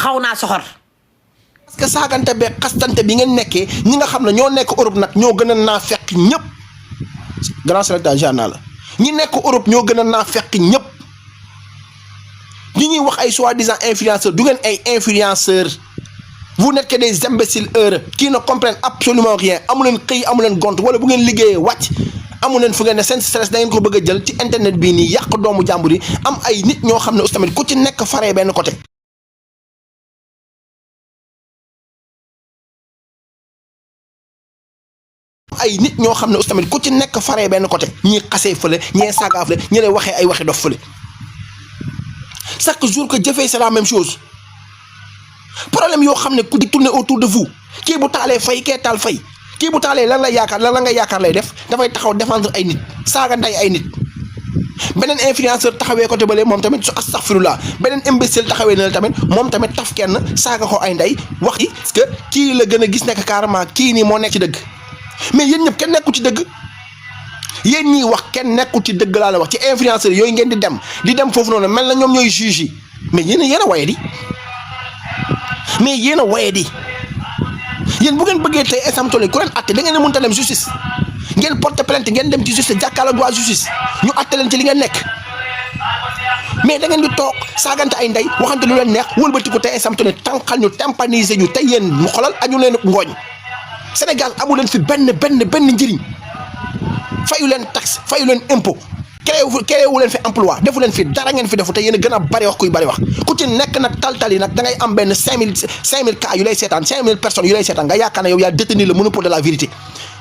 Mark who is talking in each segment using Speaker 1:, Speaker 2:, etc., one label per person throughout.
Speaker 1: xaw naa soxor.
Speaker 2: parce que saagante be xastante bi ngeen nekkee ñi nga xam ne ñoo nekk Europe nag ñoo gën a naa fekk ñëpp grand sélecteur genre la ñi nekk Europe ñoo gën a naa fekk ñëpp ñi ñuy wax ay soi-disant influenceurs du ngeen ay influenceurs vous n'êtes que des imbéciles heureux qui ne comprennent absolument rien amu leen xëy amu leen gont wala bu ngeen liggéeyee wàcc amu leen fu ngeen ne seen stress da ngeen ko bëgg a jël ci internet bii nii yàq doomu jàmbur yi am ay nit ñoo xam ne aussi tamit ku ci nekk faree benn côté. ay nit ñoo xam ne aussi tamit ku ci nekk faree benn côté ñii xasee fële ñee saagaa fële ñi lay waxee ay waxi dof fële chaque jour que jëfee c'est la même chose problème yoo xam ne ku di tourner autour de vous kii bu taalee fay kee taal fay kii bu taalee lan la yaakaar lan la nga yaakaar lay def dafay taxaw défendre ay nit saaga nday ay nit beneen influenceur taxawee côté bële moom tamit su astaghfirullah beneen imbécile taxawee na la tamit moom tamit taf kenn saaga ko ay nday wax yi parce que kii la gën a gis nekk carrément kii nii moo nekk ci dëgg mais yéen ñëpp kenn nekku ci dëgg yéen ñii wax kenn nekku ci dëgg laa la wax ci influenceurs yooyu ngeen di dem foofu noonu mel na ñoom ñooy juge yi mais yéen a waye di mais yéen a waye di yéen bu ngeen bëggee tey esamtole ku leen atte da ngeen a mënta dem justice ngeen porte plainte ngeen dem ci justice jàkkaarloo waa justice ñu atte leen ci li ngeen nekk mais da ngeen di toog saagante ay ndey waxante lu leen neex wëlbatiku tey esamtole tànqal ñu tympaniser ñu tey yéen mu xolal añu leen ngooñ Sénégal amu leen fi benn njëriñ fayu leen taxe fayu leen impôt créé wu leen fi emploi defu leen fi dara ngeen fi defu te yéen a gën a bari wax kuy bari wax ku ci nekk nag tal yi nag da ngay am benn 5000 cas yu lay seetaan 5000 personnes yu lay seetaan nga yaakaar ne yow yaa détenir le monopole de la vérité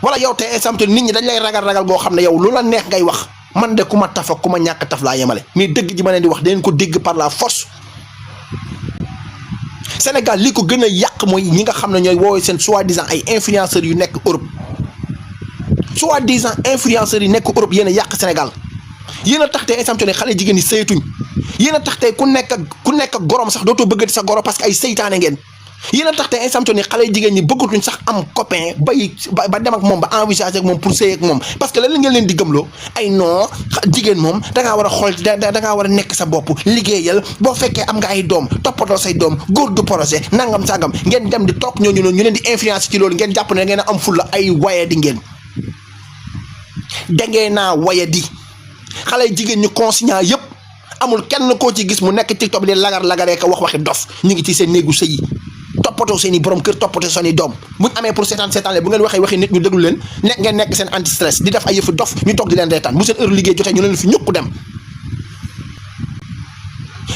Speaker 2: wala yow te exemple nit ñi dañ lay ragal goo xam ne yow lu la neex ngay wax man de ku ma taf ak ku ma ñàkk taf laa yemale mais dëgg ji ma leen di wax dangeen ko dégg par la force Sénégal li ko gën a yàq mooy ñi nga xam ne ñooy woowee seen soi-disant ay influenceurs yu nekk Europe soi-disant influenceurs yi nekk Europe yéen a yàq Sénégal yéen a tax tey exemple ne xale jigéen ñi sëytuñ yéen a tax tey ku nekk ak gorom sax dootoo bëggati sa goro parce que ay seytaane ngeen yéen a tax tey exemple ne xale jigéen ñi bëggatuñ sax am copain ba dem ak moom ba envisager ak moom pour sëy ak moom parce que lan la ngeen leen di gëmloo ay non jigéen moom da ngaa war a xool da ngaa war a nekk sa bopp liggéeyal boo fekkee am nga ay doom toppatoo say doom góor du projet nangam sangam ngeen dem di toog ñooñu noonu ñu leen di influence ci loolu ngeen jàpp ne da ngeen a am fulla ay waye di ngeen da ngeen naa waye di xale jigéen ñu conscient yëpp amul kenn koo ci gis mu nekk TikTok bi di lagaree ko wax waxi dof ñu ngi ci seen néegu sëy yi toppatoo seen i borom kër toppatoo seen i doom bu ñu amee pour seetaan bu ngeen waxee nit ñu déglu leen ngeen nekk seen anti stress di def ay yëfu dof ñu toog di leen reetaan bu seen heure liggéey jotee ñu leen fi ñukku dem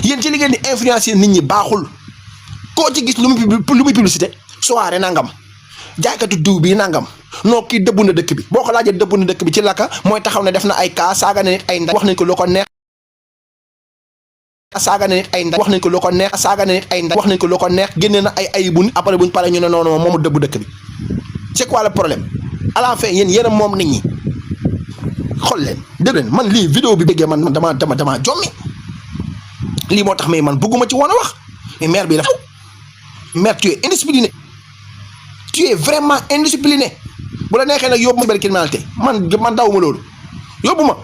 Speaker 2: yéen ci liggéey di influencer nit ñi baaxul koo ci gis lu muy publicité soirée nangam jaaykatu diw bi nangam noo kii dëbb na dëkk bi boo ko laajee dëbb na dëkk bi ci laka mooy taxaw ne def na ay cas saaga na nit ay nday wax nañ ko loo ko neex saaga na nit ay nday wax nañ ko loo ko neex saaga na nit ay nday wax nañ ko loo ko neex génne na ay ayibu nit après buñ paree ñu ne noonu moomu dëbb dëkk bi c'est quoi le problème à la fin yéen a moom nit ñi xool leen dégg leen man lii vidéo bi bëggee man dama jommi lii moo tax mais man bëgguma ci woon a wax mais maire bi dafa maire tu es indiscipliné tu es vraiment indiscipliné bu la neexee nag yóbbu ma cybercriminalité man dawuma loolu yóbbu ma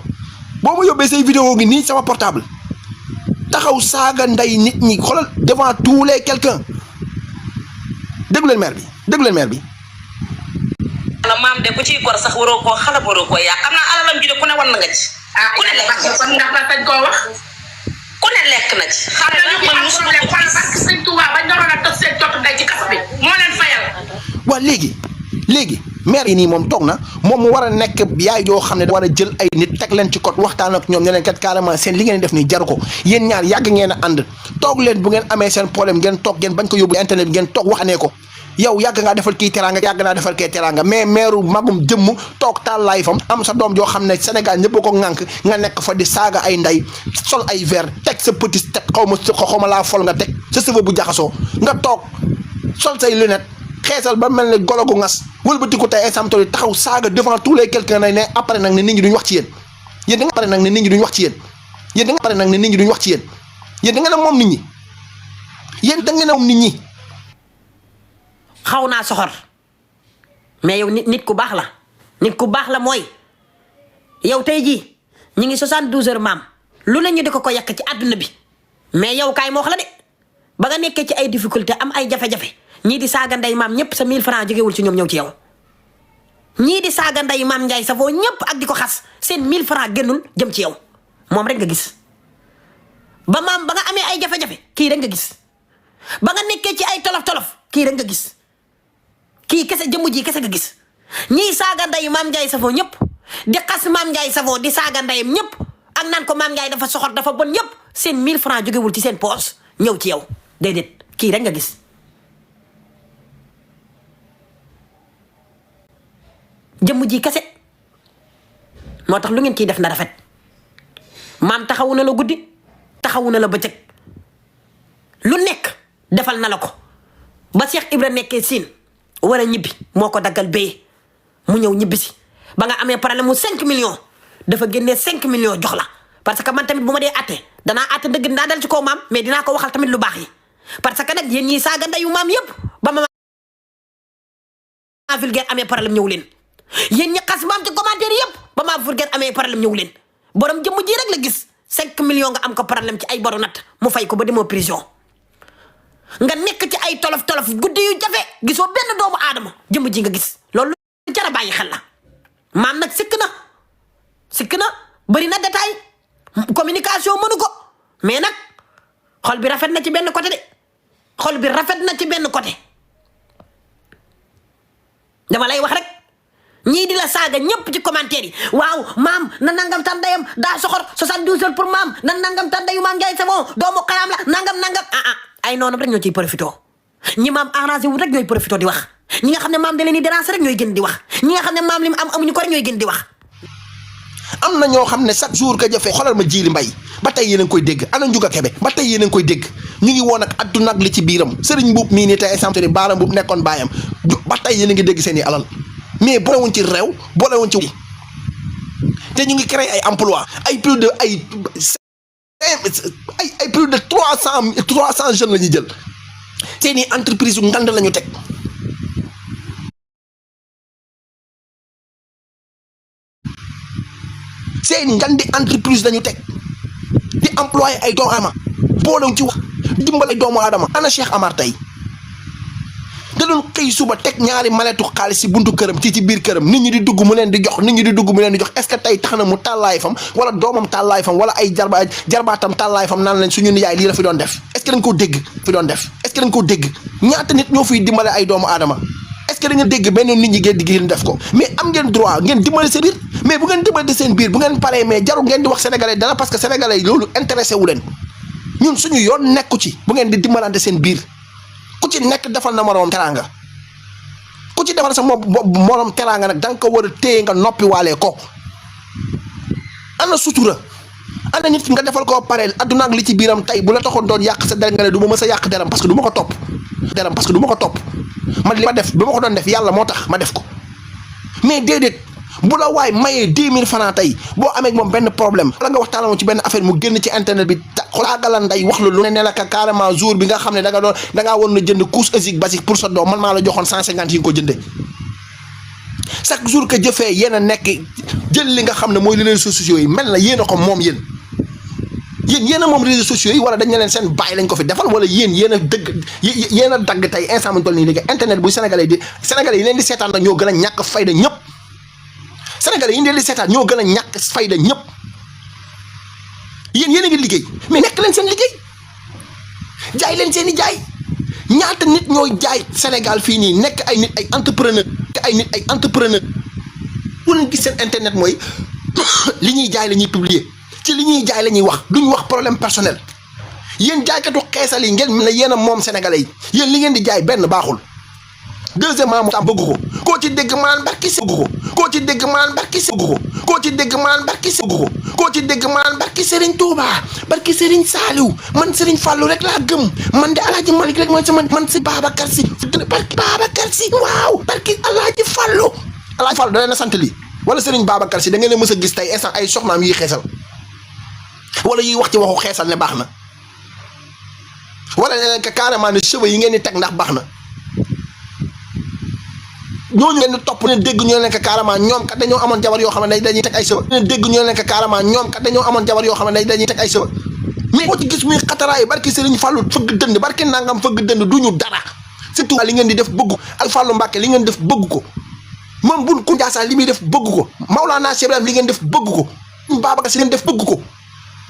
Speaker 2: boo ma yóbbee say vidéo ngi nii sama portable taxaw saaga nday nit ñi xoolal devant tous les quelqu'un déglu leen maire bi
Speaker 3: la maam de ku ciy gor sax waroo koo xala waroo koo yaa xam naa alalam ji de ku ne wan na nga ci ku ne lekk na ci ndax dañ koo wax ku ne lekk na ci xam nga man musuma ko parce que sëñ Touba bañ doon a tëj seen jot nday ci kaso bi moo leen fayal
Speaker 2: waa léegi maire yi nii moom toog na moom mu war a nekk yaay joo xam ne war a jël ay nit teg leen ci code waxtaan ak ñoom ne leen kat carrément seen li ngeen def nii jaru ko yéen ñaar yàgg ngeen a ànd toog leen bu ngeen amee seen problème ngeen toog ngeen bañ ko yóbbu internet bi ngeen toog waxanee ko yow yàgg ngaa defal kii teraanga yàgg naa defal kii teraanga mais maire magum jëmm toog taal laay fam am sa doom joo xam ne Sénégal ñëpp ko ŋànk nga nekk fa di saaga ay nday sol ay verre teg sa petit teg xaw ma laa fol nga teg sa cheveux bu jaxasoo nga toog sol say lunette xeesal ba mel ne golo gu ngas wëlbatiku tey exemple yi taxaw saaga devant tous les quelqu'un ne après nag ne nit ñi duñ wax ci yéen da nga pare nag ne nit ñi duñ wax ci yéen da nga pare nag ne nit ñi duñ wax ci yéen da nga ne moom nit ñi yéen da nga ne moom nit ñi.
Speaker 1: xaw naa soxor mais yow nit ku baax la mooy yow tey jii ñu ngi 72 heures maam lu ne ñu di ko yàq ci àdduna bi mais yow kaay moo wax la de ba nga nekkee ci ay difficulté am ay jafe-jafe ñii di saaga ndey maam ñëpp sa 1000 francs jógewul ci ñoom ñëw ci yow ñii di saaga ndey maam Ndiaye Savon ñëpp ak di ko xas seen 1000 francs génnul jëm ci yow moom rek nga gis ba maam ba nga amee ay jafe-jafe kii rek nga gis ba nga nekkee ci ay tolof-tolof kii rek nga gis kii kese jëmm ji kese nga gis ñii saaga ndey maam Ndiaye Savon ñëpp di xas maam Ndiaye Savon di saaga ndeyam ñëpp ak naan ko maam Ndiaye dafa soxor dafa bon ñëpp seen 1000 francs jógewul ci seen poos ñëw ci yow déedéet kii rek nga gis jëmm ji kese moo tax lu ngeen ciy def na rafet maam taxawu na la guddi taxawu na la bëccëg lu nekk defal na la ko ba Cheikh Ibra nekkee siin war a ñibbi moo ko daggal béyee mu ñëw ñibbi si ba nga amee problème mu 5 millions dafa génnee 5 millions jox la parce que man tamit bu ma dee atte danaa atte dëgg dinaa dal ci kaw maam mais dinaa ko waxal tamit lu baax yi parce que nag yéen ñii saaga ndeyu maam yëpp ba ma vulgaire amee problème ñëw leen yéen ñi xas maam ci commentaire yëpp ba ma vulgaire amee problème ñëw leen borom jëmm ji rek la gis 5 millions nga am ko problème ci ay boru nat mu fay ko ba demoo prison nga nekk ci ay tolof-tolof guddi yu jafe gisoo benn doomu aadama jëmm ji nga gis loolu jar a bàyyi xel la maam nag sikk na bëri na détail communication mënu ko mais nag xol bi rafet na ci benn côté de xol bi rafet na ci benn côté dama lay wax rek ñii di la saaga ñëpp ci commentaire yi waaw maam na nangam tan dayam daa soxor 72 heures pour maam na nangam tan dayu maam Ndiaye Savon doomu xaraam la nangam ay noonu rek ñoo ciy profité ñi maam arrangé wu rek ñooy profité di wax ñi nga xam ne maam da leen di déranger rek ñooy gën di wax ñi nga xam ne maam li mu am amuñu ko rek ñooy gën di wax.
Speaker 2: am na ñoo xam ne chaque jour ka jafe xoolal ma Jili Mbay ba tey yéen a ngi koy dégg ana Njuga Kebe ba tey yéen a ngi koy dégg ñu ngi woon ak adduna ak li ci biiram Sëriñ Mbuub mii nii tey exemple ni Baara Mbuub nekkoon baayam ba tey yéen a ngi dégg seen i alal mais boolewuñ ci réew boolewuñ ci te ñu ngi créé ay emploi ay plus de ay plus de 300 jeunes la ñuy jël seen i entreprise yu ngand la ñu teg seen ngandi entreprise la ñu teg di employé ay doomu aadama boolewuñ ci wax dimbale doomu aadama ana Cheikh Amar tey da doon xëy suba teg ñaari maletu xaalis si buntu këram ci biir këram nit ñi di dugg mu leen di jox est-ce que tey tax na mu tàllaay fam wala doomam tàllaay fam wala ay jarbaatam tàllaay fam naan leen suñu nijaay lii la fi doon def est-ce que dañ koo dégg ñaata nit ñoo fiy dimbale ay doomu aadama est-ce que da ngeen dégg benn nit ñi ngeen di ngeen def ko mais am ngeen droit ngeen dimbale seen biir mais bu ngeen dimbale seen biir bu ngeen paree mais jarul ngeen di wax sénégalais dara parce que sénégalais yi loolu intéressé wu leen ñun suñu yoon nekku ci bu ngeen di dimbalante seen biir ku ci nekk defal na moroomam teraanga ku ci defal sa moroom teraanga nag da nga ko war a téye nga noppi waalee ko ana sutura ana nit nga defal koo pareel adduna ak li ci biiram tey bu la taxoon doon yàq sa der nga ne du ma mës a yàq deram parce que du ma ko topp man li ma def ba ma ko doon def yàlla moo tax ma def ko mais déedéet bu la waay mayee 10 000 francs tey boo amee moom benn problème wala nga waxtaan moom ci benn affaire mu génn ci internet bi xolaagala nday wax la lu ne la ka carrément jour bi nga xam ne da ngaa war na jënd couche ésique basique pour sa doom man maa la joxoon 150 yi nga ko jëndee chaque jour que jëfee yéen a nekk jël li nga xam ne mooy li réseaux sociaux yi mel na yéen a ko moom yéen a moom réseaux sociaux yi wala dañ ne leen seen bàyyi lañ ko fi defal wala yéen a dagg tey instant mu toll nii léegi internet bu sénégalais yi leen di seetaan nag ñoo gën a ñàkk fayda ñëpp sénégalais yi leen di seetaan ñoo gën a ñàkk fayda ñëpp yéen a ngi liggéey mais nekk leen seen liggéey jaay leen seen i jaay ñaata nit ñooy jaay Sénégal fii nii nekk ay nit ay entrepreneur bu leen gis seen internet mooy li ñuy jaay la ñuy publier ci li ñuy jaay la ñuy wax duñ wax problème personnel yéen jaaykatu xeesal yi ngeen ne yéen a moom sénégalais yi yéen li ngeen di jaay benn baaxul deuxièmement mu tam bëgg ko koo ci dégg ma naan barki si bëgg ko koo ci dégg ma naan barki si bëgg ko koo ci dégg ma naan barki si bëgg ko koo ci dégg ma naan barki Serigne Touba barki Serigne Saliou man Serigne Fallou rek laa gëm man de Alaaji Malick rek mooy sama man si Babacar Si barki Babacar Si waaw barki Alaaji Fallou da leen a sant lii wala Serigne Babacar Si da ngeen a mës a gis tey instant ay soxnaam yuy xeesal wala yuy wax ci waxu xeesal ne baax na wala ne que carrément ne cheveux yi ngeen di teg ndax baax na ñooñu ngeen di topp ne dégg ñoo leen ko carrément ñoom kat dañoo amoon jabar yoo xam ne dañuy teg ay cheveux ne dégg ñoo leen ko carrément ñoom kat dañoo amoon jabar yoo xam ne dañuy teg ay cheveux mais boo ci gis muy xataraay barki Serigne Fallou fëgg dënd barki nangam fëgg dënd duñu dara surtout li ngeen di def bëgg Al Fallou Mbacké li ngeen def bëgg ko moom bun ku Ndiassane li muy def bëgg ko Maolana Cheikh Ibrahim li ngeen def bëgg ko Babacar Si ngeen def bëgg ko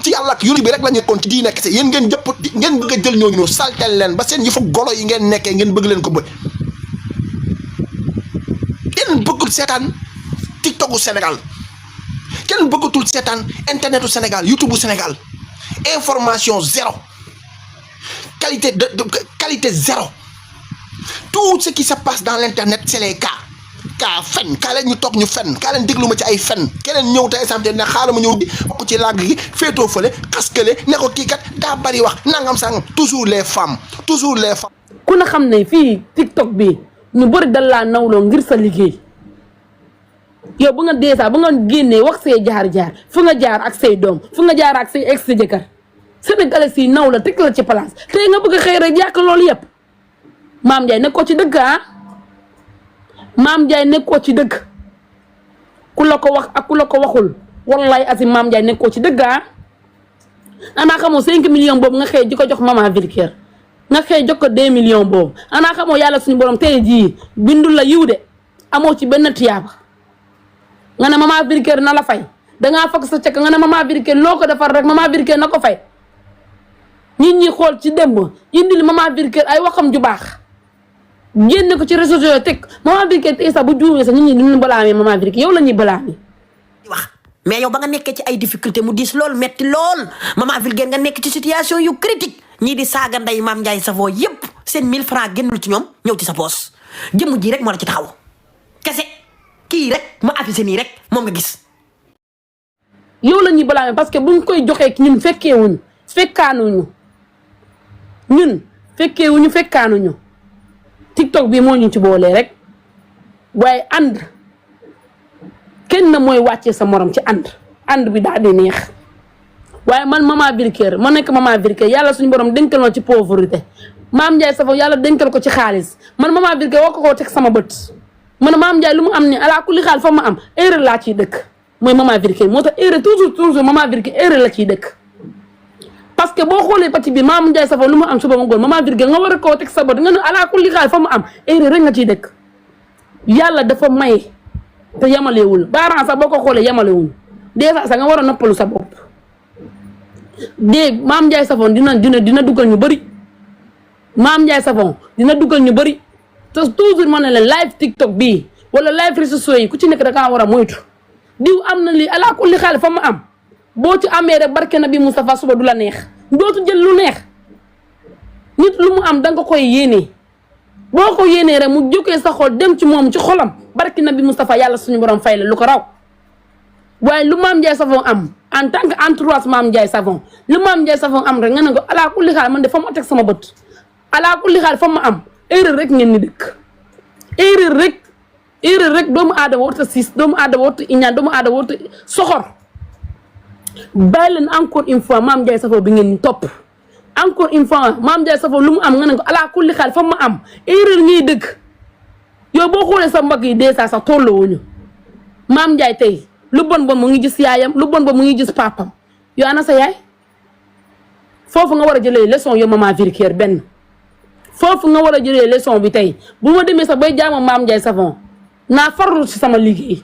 Speaker 2: ci yàlla ak yónni bi rek la ñu kon ci diine kese yéen ngeen jëpp ngeen bëgg a jël ñooñu saltel leen ba seen yëfu golo yi ngeen nekkee ngeen bëgg leen ko bëgg kenn bëggul seetaan TikToku Sénégal kenn bëggatul seetaan internetu Sénégal YouTube Sénégal information zéro qualité qualité zéro tout ce qui se passe dans l'internet c'est les cas fen kaa leen ñu toog ñu fen kaa leen déglu ma ci ay fen keneen ñëw te exemple ne xaaral ma ñëw di bokk ci làgg gi féetoo fële xaskale ne ko kii kat daa bari wax nangam sangam toujours les femmes
Speaker 4: ku na xam ne fii TikTok bi ñu bëri dal laa nawloo ngir sa liggéey yow bu nga deesa bu nga génnee wax say jaar-jaar fu nga jaar ak say doom fu nga jaar ak say ex sa jëkkër sénégalais yi naw la teg la ci place tey nga bëgg a xëy rek yàq loolu yëpp Mame Ndiaye nekkoo ci dëgg ah Mame Ndiaye nekkoo ci dëgg ku la ko wax ak ku la ko waxul wallaay asi Mame Ndiaye nekkoo ci dëgg ah anaa xamoo 5 millions boobu nga xëy di ko jox maman Villiers nga xëy jox ko 2 millions boobu anaa xamoo yàlla suñu borom tey jii bindul la yiw de amoo ci benn tiyaaba nga ne maman Villiers na la fay dangaa fekk sa cekk nga ne maman Villiers loo ko defar rek maman Villiers na ko fay nit ñi xool ci démb indil maman Villiers ay waxam ju baax génne ko ci réseaux sociaux teg maman Villiers tey sax bu juumee sax nit ñi dinañu balaamee maman Villiers yow la ñuy balaamee.
Speaker 1: wax mais yow ba nga nekkee ci ay difficulté mu diis lool metti lool maman Villiers nga nekk ci situation yu critique ñii di saaga nday Mame Ndiaye Savon yépp seen 1000 francs génnul ci ñoom ñëw ci sa poos jëmm ji rek moo la ci taxaw kese kii rek ma affiché nii rek moom nga gis.
Speaker 4: yow la ñuy balaamee parce que bu ñu koy joxee ñun fekkeewuñu fekkaanuñu ñun fekkeewuñu fekkaanuñu TikTok bi moo ñu ci boolee rek waaye ànd kenn na mooy wàccee sa morom ci ànd bi daal di neex waaye man maman Villiers ma nekk maman Villiers yàlla suñu borom dénkal ma ci pauvreté Mame Ndiaye Savon yàlla dénkal ko ci xaalis man maman Villiers woo ko koo teg sama bët man Mame Ndiaye lu mu am ni ala kulli xaal fa ma am erreur laa ciy dëkk mooy maman Villiers moo tax erreur toujours maman Villiers erreur la ciy dëkk parce que boo xoolee pati bi Mame Ndiaye Savon lu mu am suba ma ngoon maman Villiers nga war a koo teg sa bët nga ne ala kulli xaal fa mu am erreur rek nga ciy dëkk yàlla dafa may te yamalewul baaraan sax boo ko xoolee yamalewul déjà sax nga war a noppalu sa bopp dégg Mame Ndiaye Savon dina dugal ñu bëri Mame Ndiaye Savon dina dugal ñu bëri te toujours ma ne la live TikTok bii wala live réseaux sociaux yi ku ci nekk da kaa war a moytu diw am na lii ala kulli xaal fa mu am boo ci amee rek barke na bi Moustapha suba du la neex dootu jël lu neex nit lu mu am danga koy yéenee boo ko yéenee rek mu jógee sa xol dem ci moom ci xolam barke na bi Moustapha yàlla suñu borom fay la lu ko raw waaye lu Mame Ndiaye Savon am en tant que entourage Mame Ndiaye Savon lu Mame Ndiaye Savon am rek nga ne ko ala kulli xaal man de fa ma teg sama bët ala kulli xaal fa ma am erreur rek ngeen ni dëkk erreur rek doomu aadama warut a siis doomu aadama warut a iñaan doomu aadama warut a soxor bàyyi leen encore une fois Mame Ndiaye Savon bi ngeen topp encore une fois Mame Ndiaye Savon lu mu am nga ne ko ala kulli xaal fa ma am erreur ngay dëkk yow boo xoolee sa mbagg yi dee saa sax tolluwuñu Mame Ndiaye tey lu bon mu ngi gis yaayam lu bon mu ngi gis papam yow ana sa yaay foofu nga war a jëlee leçon yow maman Villiers benn foofu nga war a jëlee leçon bi tey bu ma demee sax bay jaama Mame Ndiaye Savon naa farlu ci sama liggéey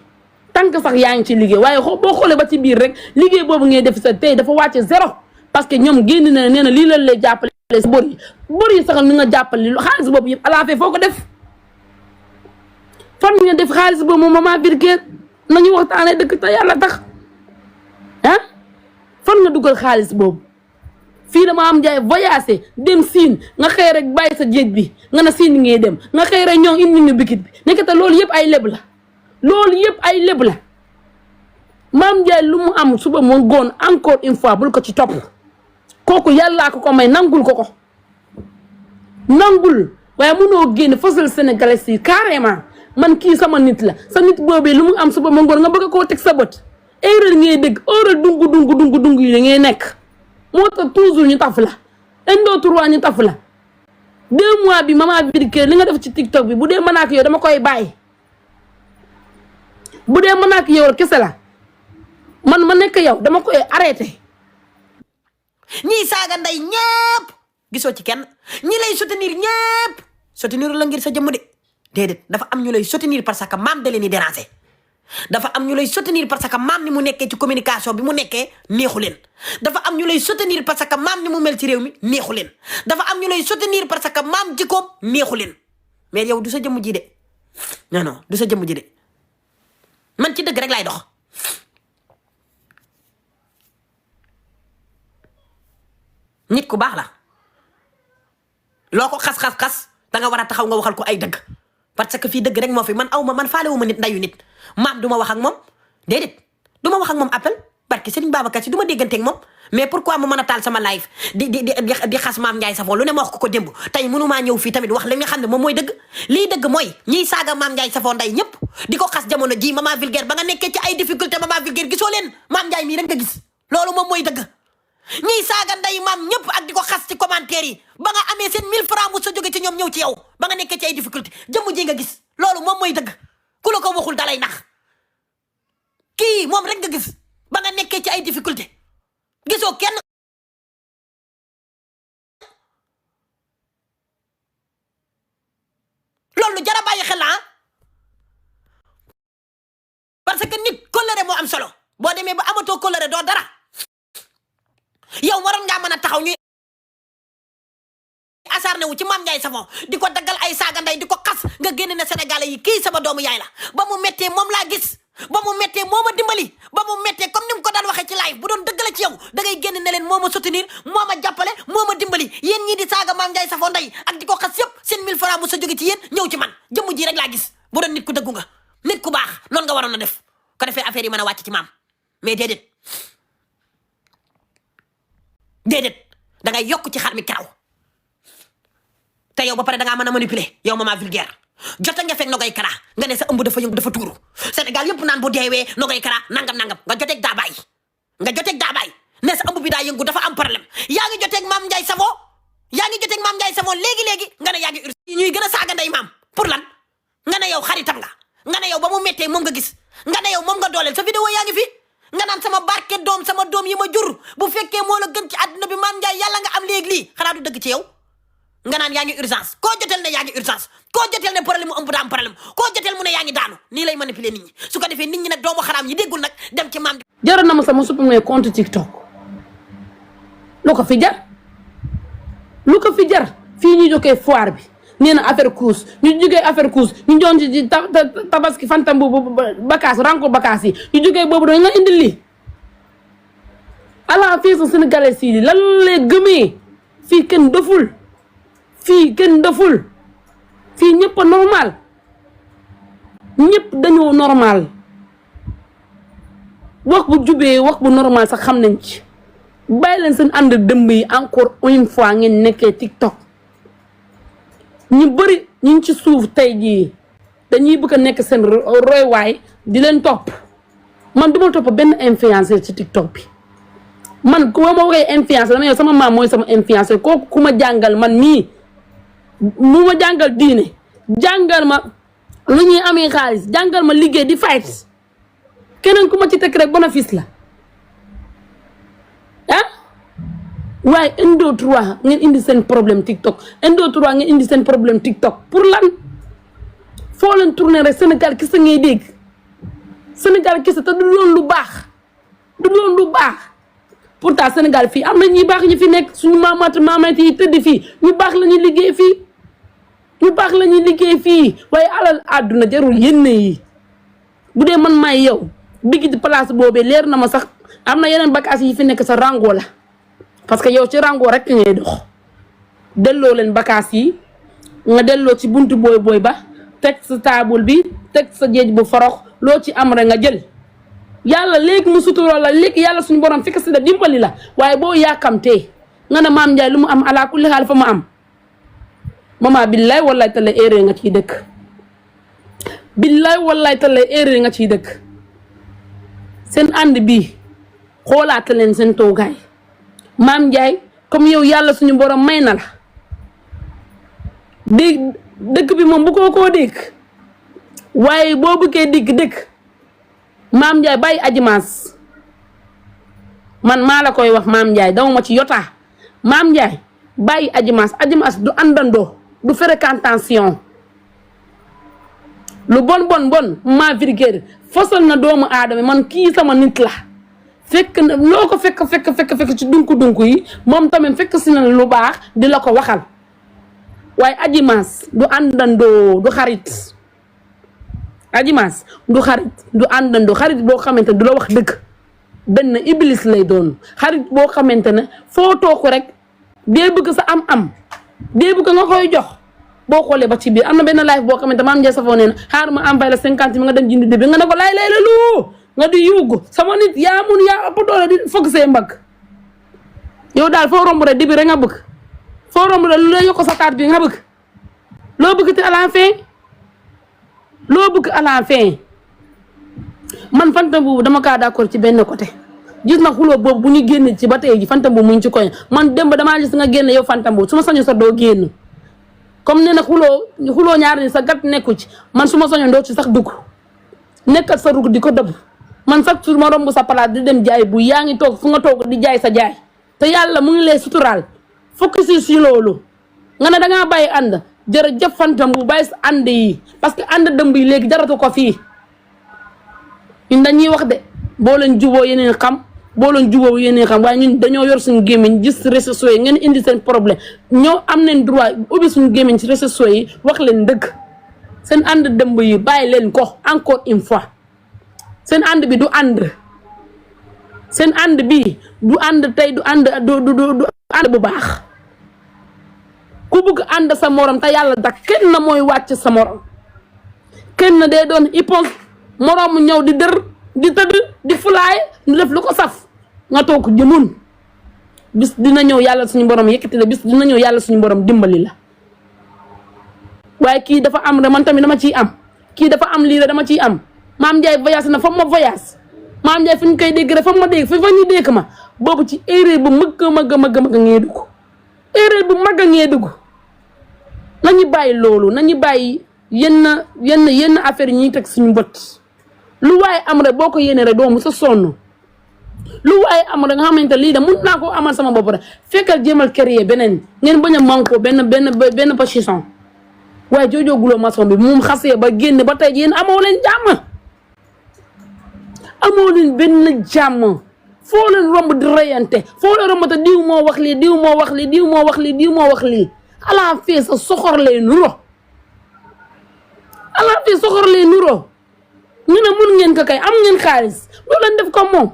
Speaker 4: tant que sax yaa ngi ci liggéey waaye boo xoolee ba ci biir rek liggéey boobu ngay def sa tey dafa wàcce zéro parce que ñoom génn na nee na lii lan lay jàppale sa bor yi sax ni nga jàppale xaalis boobu yëpp ala fee foo ko def fan nga def xaalis boobu moom maman Villiers nañu waxtaanee dëkk te yàlla tax ah fan nga dugal xaalis boobu fii dama am Ndiaye voyagé dem siin nga xëy rek bàyyi sa jéeg bi nga ne siin ngay dem nga xëy rek ñoo indi nga bikit bi nekk te loolu yëpp ay leb la loolu yëpp ay leb la Mame Ndiaye lu mu am suba mu ngoon encore une fois bul ko ci topp kooku yàllaa ko may nangul ko nangul waaye mënoo génn fësal sénégalais yi carrément man kii sama nit la sa nit boobee lu mu am suba mu ngoon nga bëgg koo teg sa bët erreur ngay dégg erreur dung yi ngay nekk moo tax toujours ñu taf la indoo 3 ñu taf la 2 mois bi maman Villiers li nga def ci TikTok bi bu dee mën ak yow dama koy bàyyi bu dee mën ak yow kese la man ma nekk yow dama koy arrêté.
Speaker 1: ñii saaga nday ñëpp gisoo ci kenn ñi lay soutenir ñëpp soutenir la ngir sa jëmm de déedéet dafa am ñu lay soutenir parce que maam da leen di déranger dafa am ñu lay soutenir parce que maam ni mu nekkee ci communication bi mu nekkee neexu leen dafa am ñu lay soutenir parce que maam ni mu mel ci réew mi neexu leen dafa am ñu lay soutenir parce que maam jikkoom neexu leen mais yow du sa jëmm ji de non du sa jëmm ji de man ci dëgg rek laay dox nit ku baax la loo ko xas da nga war a taxaw nga waxal ko ay dëgg parce que fii dëgg rek moo fi man aw ma man faale wu ma nit ndayu nit maam du ma wax ak moom déedéet du ma wax ak moom appel barke Serigne Babacar Si du ma dégganteeg moom mais pourquoi ma mën a taal sama live di xas maam Ndiaye Savon lu ne ma wax ko démb tey mënumaa ñëw fii tamit wax li nga xam ne moom mooy dëgg lii dëgg mooy ñiy saaga maam Ndiaye Savon nday ñëpp di ko xas jamono ji Maman Vulgaire ba nga nekkee ci ay difficulté Maman Vulgaire gisoo leen maam Ndiaye mii rek nga gis loolu moom mooy dëgg ñiy saaga nday maam ñëpp ak di ko xas ci commentaire yi ba nga amee seen 1000 francs mu sa jóge ci ñoom ñëw ci yow ba nga nekkee ci ay difficulté jëmm ji nga gis loolu moom mooy dëgg ku la ko waxul dalay nax kii moom rek nga gis ba nga nekkee ci ay difficulté gisoo kenn loolu jara bàyyi xel la parce que nit kóllëre moo am solo boo demee ba amatoo kóllëre doo dara yow waroon ngaa mën a taxaw ñuy asarne wu ci maam Ndiaye Savon di ko daggal ay saaga nday di ko xas nga génne na Sénégalais yi kii sama doomu yaay la ba mu méttee moom laa gis ba mu méttee moo ma dimbali ba mu méttee comme ni mu ko daan waxee ci live bu doon dëgg la ci yow da ngay génn ne leen moo ma soutenir moo ma jàppale moo ma dimbali yéen ñii di saaga maam Ndiaye Savon nday ak di ko xas yëpp seen 1000 francs mu sa jóge ci yéen ñëw ci man jëmm ji rek laa gis bu doon nit ku dëggu nga nit ku baax noonu nga waroon a def ko defee affaire yi mën a wàcc ci maam mais déedéet da ngay yokk ci xar mi karaw te yow ba pare da ngaa mën a manipuler yow Maman Vulgaire jota nga fekk Nogaye Kara nga ne sa ëmb dafa yëngu dafa tuuru Sénégal yëpp naan bu deewee Nogaye Kara nangam nga joteeg daabaay ne sa ëmb bi daa yëngu dafa am problème yaa ngi joteeg maam Ndiaye Savon léegi nga ne yaa ngi ñuy gën a saaga nday maam pour lan nga ne yow xaritam nga ne yow ba mu méttee moom nga gis nga ne yow moom nga dooleel sa vidéo yaa ngi fi nga naan sama barke doom sama doom yi ma jur bu fekkee moo la gën ci àdduna bi maam Ndiaye yàlla nga am léegi lii xanaa du dëgg ci yow nga naan yaa ngi urgence koo jotel ne yaa ngi urgence koo jotel ne problème mu ëmb daa am problème koo jotel mu ne yaa ngi daanu nii lay manipuler nit ñi su ko defee nit ñi nag doomu xaraam yi déggul nag dem ci maam.
Speaker 4: jaroon na ma sama supprimer compte TikTok lu ko fi jar fii ñu jógee foire bi nee na affaire course ñu jógee affaire course ñu doon ci tabaski fantam boobu bakaas ranko bakaas yi ñu jógee boobu doon nga indil lii ala fii sa sénégalais yi lan lay gëmee fii kenn doful fii ñëpp a normal ñëpp dañoo normal wax bu jubee wax bu normal sax xam nañ ci bàyyi leen seen ànd dëmb yi encore une fois ngeen nekkee TikTok ñu bëri ñu ngi ci suuf tey jii dañuy bëgg a nekk seen roywaay di leen topp man du ma topp benn influenceur ci TikTok bi man ku ma waxee influenceur dama yow sama maam mooy sama influenceur kooku ku ma jàngal man mii mu ma jàngal diine jàngal ma lu ñuy amee xaalis jàngal ma liggéey di fight keneen ku ma ci teg rek bénéfice la waaye Indo 3 ngeen indi seen problème TikTok Indo 3 ngeen indi seen problème TikTok pour lan foo leen tourner rek Sénégal kese ngay dégg Sénégal kese te du doon lu baax pourtant Sénégal fii am na ñuy baax ñu fi nekk suñu maamaat yi tëdd fii ñu baax la ñuy liggéey fii waaye alal àdduna jarul yenn yi bu dee man maay yow bigi di place boobee leer na ma sax am na yeneen bagages yi fi nekk sa rango la parce que yow ci rango rek ngay dox delloo leen bagages yi nga delloo ci buntu booy ba teg sa taabul bi teg sa géej bu forox loo ci am rek nga jël yàlla léegi mu suturoo la léegi yàlla suñu borom fekk si da dimbali la waaye boo yàkkamtee nga ne maam Ndiaye lu mu am ala kulli xaal fa ma am mama billaay wallaay tala erreur nga ciy dëkk billaay wallaay tala erreur nga ciy dëkk seen ànd bi xoolaata leen seen toogaay maam Ndiaye comme yow yàlla suñu borom may na la dégg dëkk bi moom bu koo dégg waaye boo bëggee dégg dëkk maam Ndiaye bàyyi ajimaas man maa la koy wax Mame Ndiaye dawuma ci yotaa Mame Ndiaye bàyyi Adji Mass du àndandoo du fréquentation lu bon ma virgule fosal na doomu aadama man kii sama nit la fekk na loo ko fekk ci dunku yi moom tamit fekk si na lu baax di la ko waxal waaye Adji Mass du àndandoo du xarit Adji Mass du xarit du àndandoo xarit boo xamante ne du la wax dëgg benn iblis lay doon xarit boo xamante ne foo toog rek dee bëgg sa am dee bëgg nga koy jox boo xoolee ba ci biir am na benn live boo xamante Mame Ndiaye Savon nee na xaar ma envoyé la 50 mi nga dem jëndi débbi nga ne ko lay la lu nga di yuugu sama nit yaa mun yaa ëpp doole di fogg see mbagg yow daal foo romb rek débbi rek nga bëgg foo romb rek lu lay yokk sa taat bi nga bëgg loo bëgg te à la fin loo bëgg à la fin man Fanta boobu dama kaa d'accord ci benn côté gis na xuloo boobu bu ñu génn ci ba tey ji Fanta boobu mu ngi ci koñ man démb damaa gis nga génn yow Fanta boobu su ma sañoon sa doo génn comme nee na xuloo ñaar ni sa gat nekku ci man su ma sañoon doo ci sax dugg nekkat sa rug di ko dëbb man sax su ma romb sa palaat di dem jaay bu yaa ngi toog fu nga toog di jaay sa jaay te yàlla mu ngi lay suturaal fokk si loolu nga ne dangaa bàyyi ànd jërëjëf Fanta bu bàyyi sa ànd yi parce que ànd dëmb yi léegi jaratu ko fii ñun dañuy wax de boo leen juboo yeneen xam waaye ñun dañoo yor suñu gémmiñ gis réseaux sociaux yi ngeen indi seen problème ñoo am nañ droit ubbi suñu gémmiñ ci réseaux sociaux yi wax leen dëgg seen ànd dëmb yi bàyyi leen ko encore une fois seen ànd bi du ànd seen ànd bi du ànd tey du ànd du ànd bu baax ku bëgg ànd sa morom te yàlla dak kenn na mooy wàcc sa morom kenn day doon ipos morom ñëw di dër di tëdd di fulaay ñu def lu ko saf nga toog jëmun bis dina ñëw yàlla suñu borom yëkkati la bis dina ñëw yàlla suñu borom dimbali la waaye kii dafa am rek man tamit dama ciy am kii dafa am lii rek dama ciy am Mame Ndiaye voyage na fa ma voyage Mame Ndiaye fu ñu koy dégg rek fa ma dégg fa ñu dégg ma boobu ci erreur bu mag ngee dugg erreur bu mag ngee dugg nañu bàyyi loolu nañu bàyyi yenn affaire yi ñuy teg suñu bët lu waaye am rek boo ko yéene rek doo mu sa sonn lu waaye am rek nga xamante lii de mun naa koo amal sama bopp rek fekkal jéemal créer beneen ngeen bañ a manko benn position waaye joojoo guloo maçon bi moom xasee ba génn ba tey yéen amoo leen jàmm amoo leen benn jàmm foo leen romb di reyante foo leen romb te diw moo wax lii à la fin sa soxor lay nuro ñu ne mun ngeen ko kay am ngeen xaalis loo leen def comme moom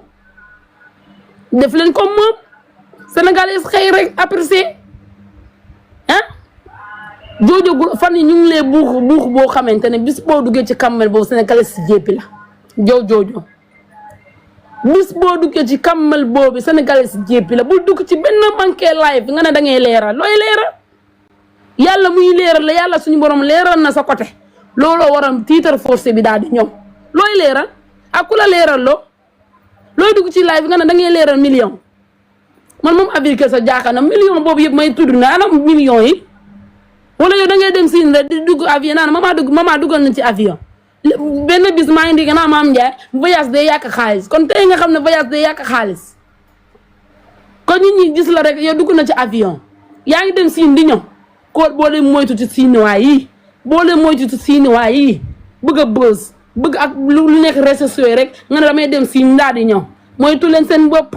Speaker 4: def leen comme moom sénégalais xëy rek apprécié joojogul fan yi ñu ngi lay buux boo xamante ne bis boo duggee ci kammel boobu sénégalais si jéppi la joojo bis boo duggee ci kammel boobu sénégalais si jéppi la bul dugg ci benn manqué live nga ne da ngay leeral looy leeral yàlla muy leeral la yàlla suñu borom leeral na sa côté looloo waral titre forcé bi daal di ñëw looy leeral ak ku la leeral looy dugg ci live nga ne da ngay leeral million man moom avirke sa jaaxal na million boobu yëpp may tudd na ana million yi wala yow da ngay dem siin rek di dugg avion naan mama duggal na ci avion benn bis maa ngi dégg naa Mame Ndiaye voyage day yàq xaalis kon tey nga xam ne voyage day yàq xaalis kon nit ñi gis la rek yow dugg na ci avion yaa ngi dem siin di ñëw ko boo leen moytu ci siiniwaay yi bëgg a bës bëgg ak lu nekk réseaux sociaux yi rek nga ne damay dem siin ndaa di ñëw moytu leen seen bopp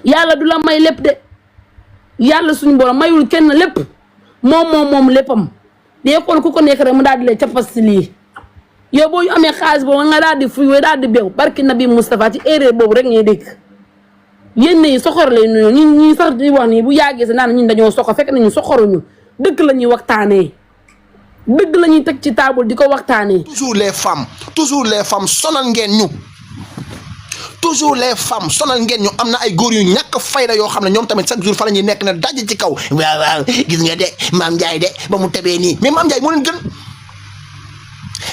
Speaker 4: yàlla du la may lépp de yàlla suñu borom mayul kenn lépp moom léppam dee xool ku ko nekk rek mu daal di lay cappas si lii yow boo amee xaalis boobu nga daal di fuy daal di beew barki nabi Moustapha ci erreur boobu rek ngay dégg yéen yi soxor lay nuyoo ñi sax di wax nii bu yàggee sa naan ñun dañoo soxor fekk nañu soxoruñu dëgg la ñuy waxtaanee dëgg la ñuy teg ci table di ko waxtaanee.
Speaker 2: toujours les femmes sonal ngeen ñu am na ay góor yu ñàkk fayda yoo xam ne ñoom tamit chaque jour fa la ñuy nekk ne daj ci kaw waaw gis nga de Mame Ndiaye de ba mu tebee nii mais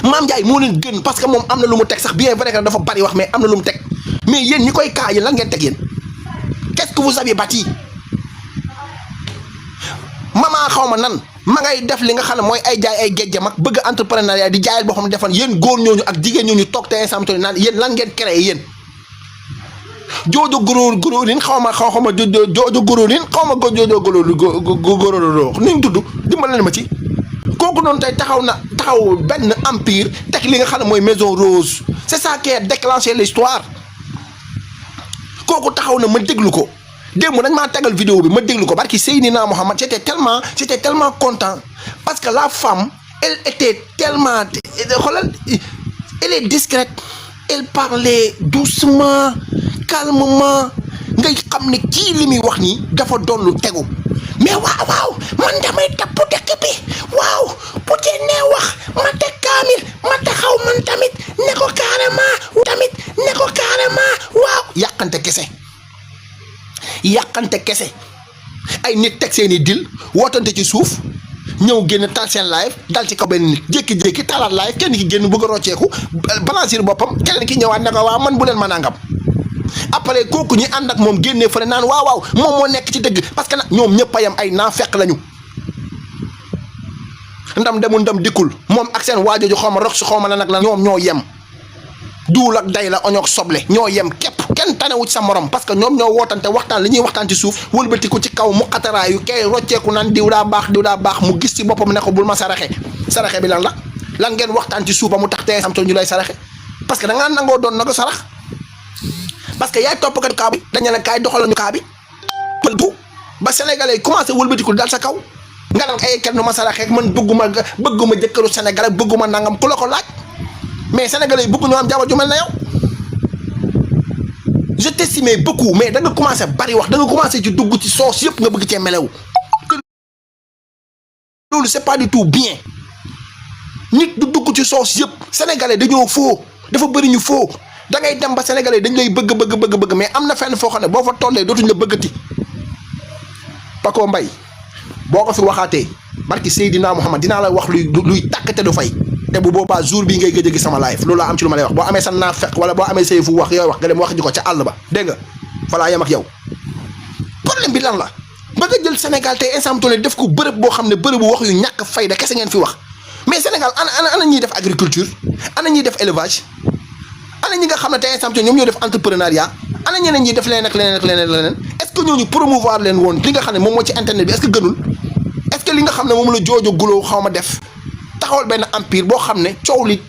Speaker 2: Mame Ndiaye moo leen gën parce que moom am na lu mu teg sax bien vrai que dafa bari wax mais am na lu mu teg mais yéen ñi koy kaa yéen lan ngeen teg yéen qu'est-ce que vous avez bâti mama xaw ma nan ma ngay def li nga xam ne mooy ay jaay ay géej mag bëgg entrepreneuriat di jaayal boo xam ne defan yéen góor ñooñu ak jigéen ñooñu toog te ensemble naan yéen lan ngeen créé yéen joojo góoróorin xaw ma joojo góoróorin xaw ma joojo góoróoroo ni ñu tudd dimbale ma ci kooku noonu tey taxaw benn empire teg li nga xam ne mooy Maison Rose c'est ça qui a déclenché l'histoire kooku taxaw na ma déglu ko démb dañ maa tegal vidéo bi ma déglu ko barki Seydina Mohamed j'étais tellement content parce que la femme elle était tellement xoolal elle est discrète elle parlait doucement calmement ngay xam ne kii li muy wax nii dafa doon lu tegu mais waaw man damay tapp dëkk bi waaw bu dee nee wax ma teg kaamil ma taxaw man tamit ne ko carrément waaw yàqante kese ay nit teg seeni dil wootante ci suuf ñëw génn tal seen live dal ci kaw benn nit jékki-jékki talaat live kenn ki génn bëgg a rocceeku balancir boppam keneen ki ñëwaat ne ko waaw man bu leen ma nangam après kooku ñi ànd ak moom génnee fële naan waaw moom moo nekk ci dëgg parce que nag ñoom ñëpp a yem ay naafeq lañu ndam demul ndam dikkul moom ak seen waajooju xaw ma rox xaw ma la nag la ñoom ñoo yem duul ak day la oñoog soble ñoo yem képp kenn tanewu ci sa morom parce que ñoom ñoo wootante waxtaan li ñuy waxtaan ci suuf wëlbatiku ci kaw mu xataraayu kay rocceeku naan diw daa baax mu gis ci boppam ne ko bul ma saraxe bi lan ngeen waxtaan ci suuf ba mu tax tey sam to ñu lay saraxe parce que da ngaa nangoo doon na ko sarax parce que yaay toppkat kaa bi dañu ne kaay doxaloon ñu kaa bi pëltu ba sénégalais yi commencé wëlbatiku dal sa kaw nga naan ay kenn du ma saraxeek man bëgguma jëkkëru sénégalais bëgguma nangam ku la ko laaj mais sénégalais yi bëgg ñoo am jabar ju mel na yow je t'estimais beaucoup mais da nga commencé bari wax da nga commencé ci dugg ci soos yëpp nga bëgg cee melew loolu c'est pas du tout bien nit du dugg ci soos yëpp sénégalais dañoo foo dafa bëri ñu foo da ngay dem ba sénégalais dañ lay bëgg mais am na fenn foo xam ne boo fa tollee dootuñ la bëggati Paco Mbaye boo ko fi waxaatee barki Seydina Mohamed dinaa la wax luy tàkkate du fay te bu boobaa jour bii ngay gëj a gis sama live loolu laa am ci lu ma lay wax boo amee sa naa fekk wala boo amee say fu wax yooyu wax nga dem wax ji ko ca àll ba dégg nga fa laa yem ak yow problème bi lan la ba nga jël Sénégal tey instant toll def ko bërëb boo xam ne bërëbu wax yu ñàkk fayda kese ngeen fi wax mais Sénégal ana ñuy def agriculture ana ñuy def élevage ana ñi nga xam ne tey instant ñoom ñoo def entrepreneuriat ana ñeneen ñi def leneen ak leneen est-ce que ñooñu promouvoir leen woon li nga xam ne moom moo ci internet bi est-ce que gënul est-ce que li nga xam ne moom la joojo guloo xaw ma def taxawal benn empire boo xam ne coow li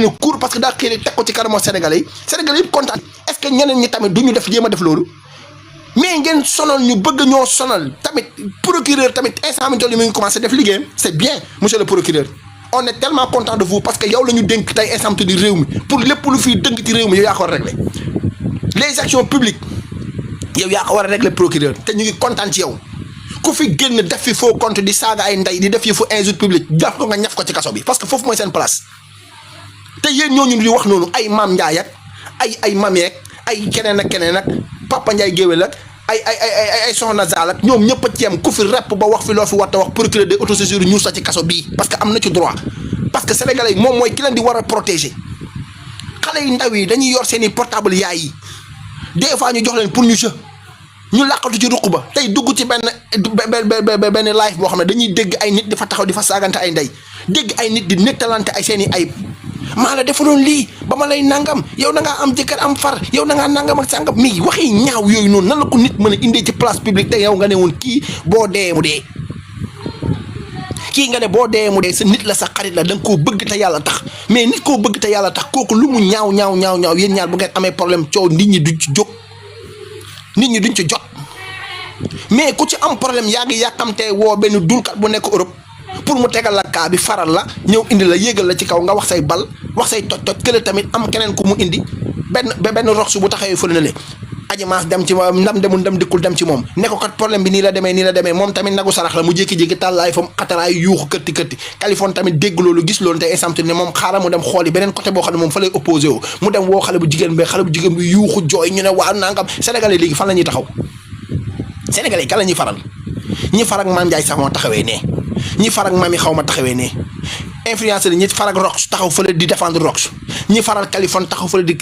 Speaker 2: la cour parce que daa xëy teg ko ci kanamu sénégalais yëpp kontaan est-ce que ñeneen ñi tamit du ñu def jéem a def loolu mais ngeen sonal ñu bëgg ñoo sonal tamit procureur tamit instant mi toll yi mu ngi commencé def liggéeyam c'est bien monsieur le procureur on est tellement content de vous parce que yow la ñu dénk tey instant di réew mi pour lépp lu fiy dënk ci réew mi yow yaa ko war a régler les actions publiques yow yaa ko war a régler procureur te ñu ngi kontaan ci yow ku fi génn def fi faux compte di saaga ay ndey di def fi fu injure publique jàpp ko nga ñaf ko ci kaso bi parce que foofu mooy seen place te yéen ñooñu di wax noonu ay Maam Ndiaye ak ay mameek ay keneen ak Papa Ndiaye géwél ak ay Soxna Zaal ak ñoom ñëpp a ci yem ku fi rep ba wax fi loo fi war a wax procureur de autosaisine ñu sa ci kaso bii parce que am na ci droit parce que sénégalais yi moom mooy ki leen di war a protéger xale yu ndaw yi dañuy yor seen i portable yaay yi des fois ñu jox leen pour ñu jeu ñu làqatu ci ruq ba tey dugg ci benn live boo xam ne dañuy dégg ay nit di fa taxaw di fa saagante ay ndey dégg ay nit di nettalante ay seen i ayib maa la defaloon lii ba ma lay nangam yow da ngaa am jëkkër am far yow da ngaa nangam ak sangam mi waxi ñaaw yooyu noonu nan la ko nit mën a indee ci place publique te yow nga ne woon kii boo dee mu dee kii nga ne boo dee mu dee sa nit la sa xarit la da nga koo bëgg te yàlla tax mais nit koo bëgg te yàlla tax kooku lu mu ñaaw yéen ñaar bu ngeen amee problème coow nit ñi duñ ci jóg nit ñi duñ ci jot mais ku ci am problème yaa ngi yàkkamtee woo benn dulkat bu nekk Europe pour mu tegal la kaa bi faral la ñëw indi la yéegal la ci kaw nga wax say bal wax say toj kële tamit am keneen ku mu indi benn rox bu taxawee fële na le ajimaas dem ci ndam demul ndam dikkul dem ci moom ne ko kat problème bi nii la demee moom tamit nagu sarax la mu jékki-jékki tàllaay fam xataraay yuuxu këtti Kaliphone tamit dégg loolu gis loolu te instant ne moom xaaral mu dem xooli beneen côté boo xam ne moom fa lay opposé wu mu dem woo xale bu jigéen bi yuuxu jooy ñu ne waaw nangam sénégalais léegi fan la ñuy taxaw sénégalais yi kan la ñuy faral ñi farak Mame Ndiaye sax moo taxawee ne ñi farak Mami xaw ma taxawee ne influenceur ñi farak Rox taxaw fële di défendre Rox ñi faral Kaliphone taxaw fële di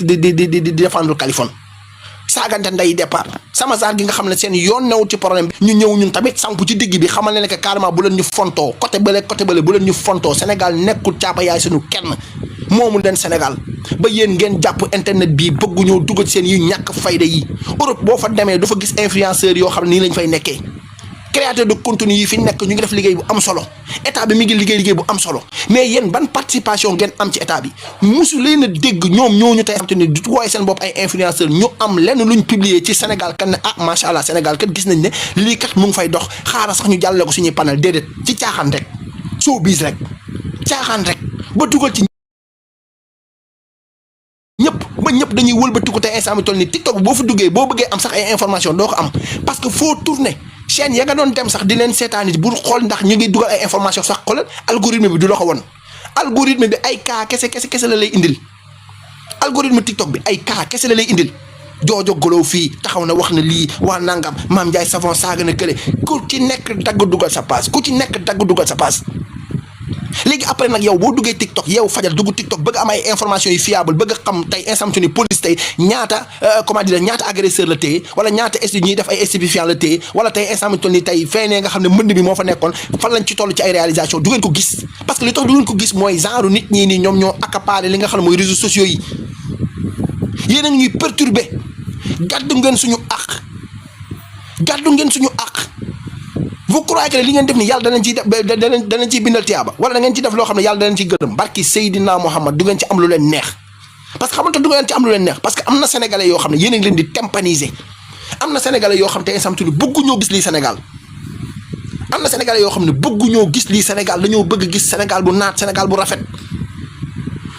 Speaker 2: défendre Kaliphone saagante nday départ sama saar gi nga xam ne seen yoon newut ci problème bi ñu ñëw ñun tamit samp ci digg bi xamal ne que carrément bu leen ñu fontoo côté bële bu leen ñu fontoo Sénégal nekkul caapa yaay suñu kenn moomu leen Sénégal ba yéen ngeen jàpp internet bii bëggu ñoo dugal seen yu ñàkk fayda yi Europe boo fa demee dafa gis influenceurs yoo xam ne nii lañ fay nekkee créateur de contenu yi fi nekk ñu ngi def liggéey bu am solo état bi mi ngi liggéey bu am solo mais yéen ban participation ngeen am ci état bi musu leen a dégg ñoom ñooñu tey xam te ni du wooye seen bopp ay influenceurs ñu am lenn luñ publier ci Sénégal kan ne ah macha allah Sénégal kat gis nañ ne lii kat mu ngi fay dox xaaral sax ñu jàllale ko suñuy panel déedéet ci caaxaan rek soo biis rek caaxaan rek ba dugal ci ñëpp dañuy wëlbatiku tey instant bi toll ni TikTok boo fa duggee boo bëggee am sax ay information doo ko am parce que foo tourner chaîne ya nga doon dem sax di leen seetaan it bu xool ndax ñu ngi dugal ay information sax xoolal algorithme bi du la ko won algorithme bi ay cas kese la lay indil algorithme TikTok bi ay cas kese la lay indil joojo golow fii taxaw na wax na lii waa nangam Mame Ndiaye Savon saaga na kële ku ci nekk dagg dugal sa passe léegi après nag yow boo duggee TikTok yow fajal dugg TikTok bëgg am ay information yu fiable bëgg a xam tey instant ni police tey ñaata ñaata agresseur la téye wala ñaata ñuy def ay stupéfiant la téye wala tey instant ni tey feenee nga xam ne mbënd bi moo fa nekkoon fan lañ ci toll ci ay réalisation du ngeen ko gis parce que li tax du ngeen ko gis mooy genre nit ñi nii ñoom ñoo accaparé li nga xam ne mooy réseaux sociaux yi yéen a ngi ñuy perturbé gàddu ngeen suñu àq vous croyez que li ngeen def ni yàlla danañ ciy bindal tiyaaba wala da ngeen ci def loo xam ne yàlla danañ ci gërëm barki Seydina Muhammad du ngeen ci am lu leen neex parce que xamante du ngeen ci am lu leen neex parce que am na sénégalais yoo xam ne yéen a ngi leen di tympaniser am na sénégalais yoo xam ne tey samtu ni bëgguñoo gis lii Sénégal am na sénégalais yoo xam ne bëgguñoo gis lii Sénégal dañoo bëgg gis Sénégal bu naat Sénégal bu rafet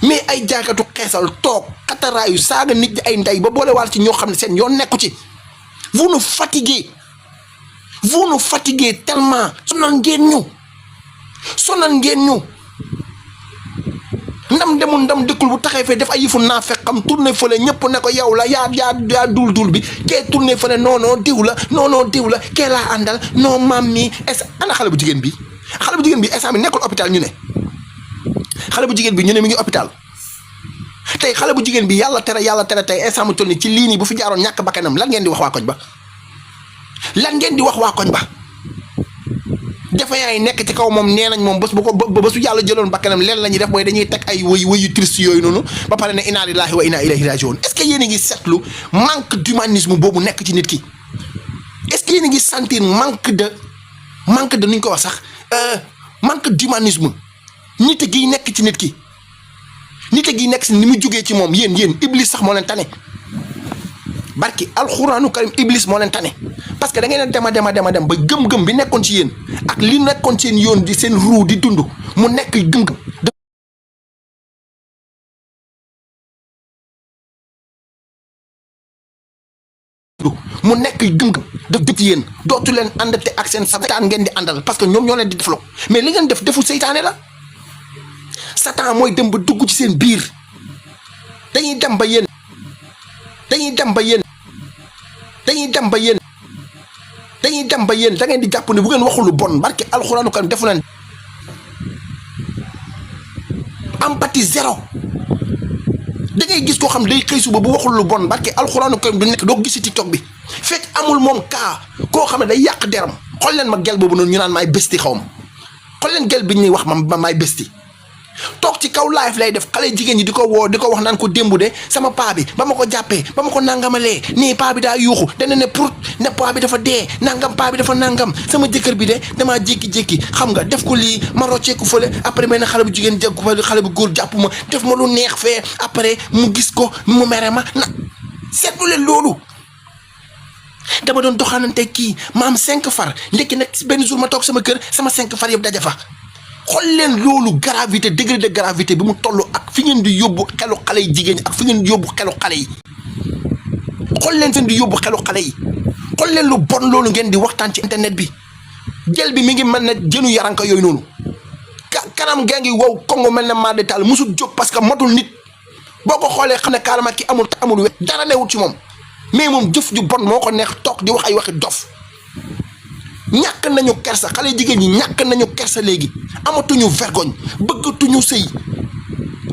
Speaker 2: mais ay jaaykatu xeesal toog kataraayu saaga nit ñi ay ndey ba boolewaal ci ñoo xam ne seen yoon nekku ci vous nous fatiguez tellement sonal ngeen ñu ndam demul ndam dëkkul bu taxee fee def ay yëfu naa fekk xam tourné fële ñëpp ne ko yow la yaa dul bi kee tourné fële non diw la kee laa àndal non maam mi ana xale bu jigéen bi instant bi nekkul hôpital ñu ne xale bu jigéen bi ñu ne mi ngi hôpital tey xale bu jigéen bi yàlla tere tey instant mu toll ni ci lii nii bu fi jaaroon ñàkk bakkanam lan ngeen di wax waa koñ ba defeyant yi nekk ci kaw moom nee nañ moom bés ba su yàlla jëloon bakkanam leen la ñuy def mooy dañuy teg ay wëyu triste yooyu noonu ba pare ne inna lillahi wa inna ilayhi rajiun est-ce que yéen a ngi seetlu manque d'humanisme boobu nekk ci nit ki est-ce que yéen a ngi sentir manque de nuñ ko wax sax manque d'humanisme nit gi nekk ci nit ki nit gi nekk si ni mu jógee ci moom yéen iblis sax moo leen tane barki alxuraanu karim iblis moo leen tane parce que da ngeen dem ba gëm-gëm bi nekkoon ci yéen ak li nekkoon seen yoon di seen ruu di dund mu nekk gëm-gëm def ci yéen dootu leen àndate ak seen satan ngeen di àndal parce que ñoom ñoo leen di defloo mais li ngeen defu seytaane la satan mooy dem ba dugg ci seen biir dañuy dem ba yéen da ngeen di jàpp ne bu ngeen waxul lu bon barke alxuraanu karim defu leen empathie zéro da ngay gis koo xam day xëy suba bu waxul lu bon barke alxuraanu karim du nekk doo ko gis ci TikTok bi fekk amul moom kaa koo xam ne day yàq deram xool leen ma gel boobu noonu ñu naan maay besti xaw ma xool leen gel bi ñuy wax ma maay besti toog ci kaw live lay def xale jigéen ñi di ko woo di ko wax naan ko démb de sama paa bi ba ma ko jàppee ba ma ko nangamalee nii paa bi daa yuuxu dana ne pour ne paa bi dafa dee nangam paa bi dafa nangam sama jëkkër bi de damaa jékki-jékki xam nga def ko lii ma rocceeku fële après may na xale bu jigéen jàpp ma xale bu góor jàpp ma def ma lu neex fee après mu gis ko mu mere ma na seetlu leen loolu dama doon doxaanante kii ma am 5 far ndekki nag benn jour ma toog sama kër sama 5 far yëpp daja fa xool leen loolu gravité degré de gravité bi mu toll ak fi ngeen di yóbbu xelu xale yi jigéen ñi ak fi ngeen di yóbbu xelu xale yi xool leen seen di yóbbu xelu xale yi xool leen lu bon loolu ngeen di waxtaan ci internet bi jël bi mi ngi mel ne jënu yaranka yooyu noonu kanam gaa ngi wow kongo mel ne maa de taal musul jóg parce que matul nit boo ko xoolee xam ne carrément ki amul wet dara newut ci moom mais moom jëf ju bon moo ko neex toog di wax ay waxi dof ñàkk nañu kersa xale jigéen ñi ñàkk nañu kersa léegi amatuñu vergogne bëggatuñu sëy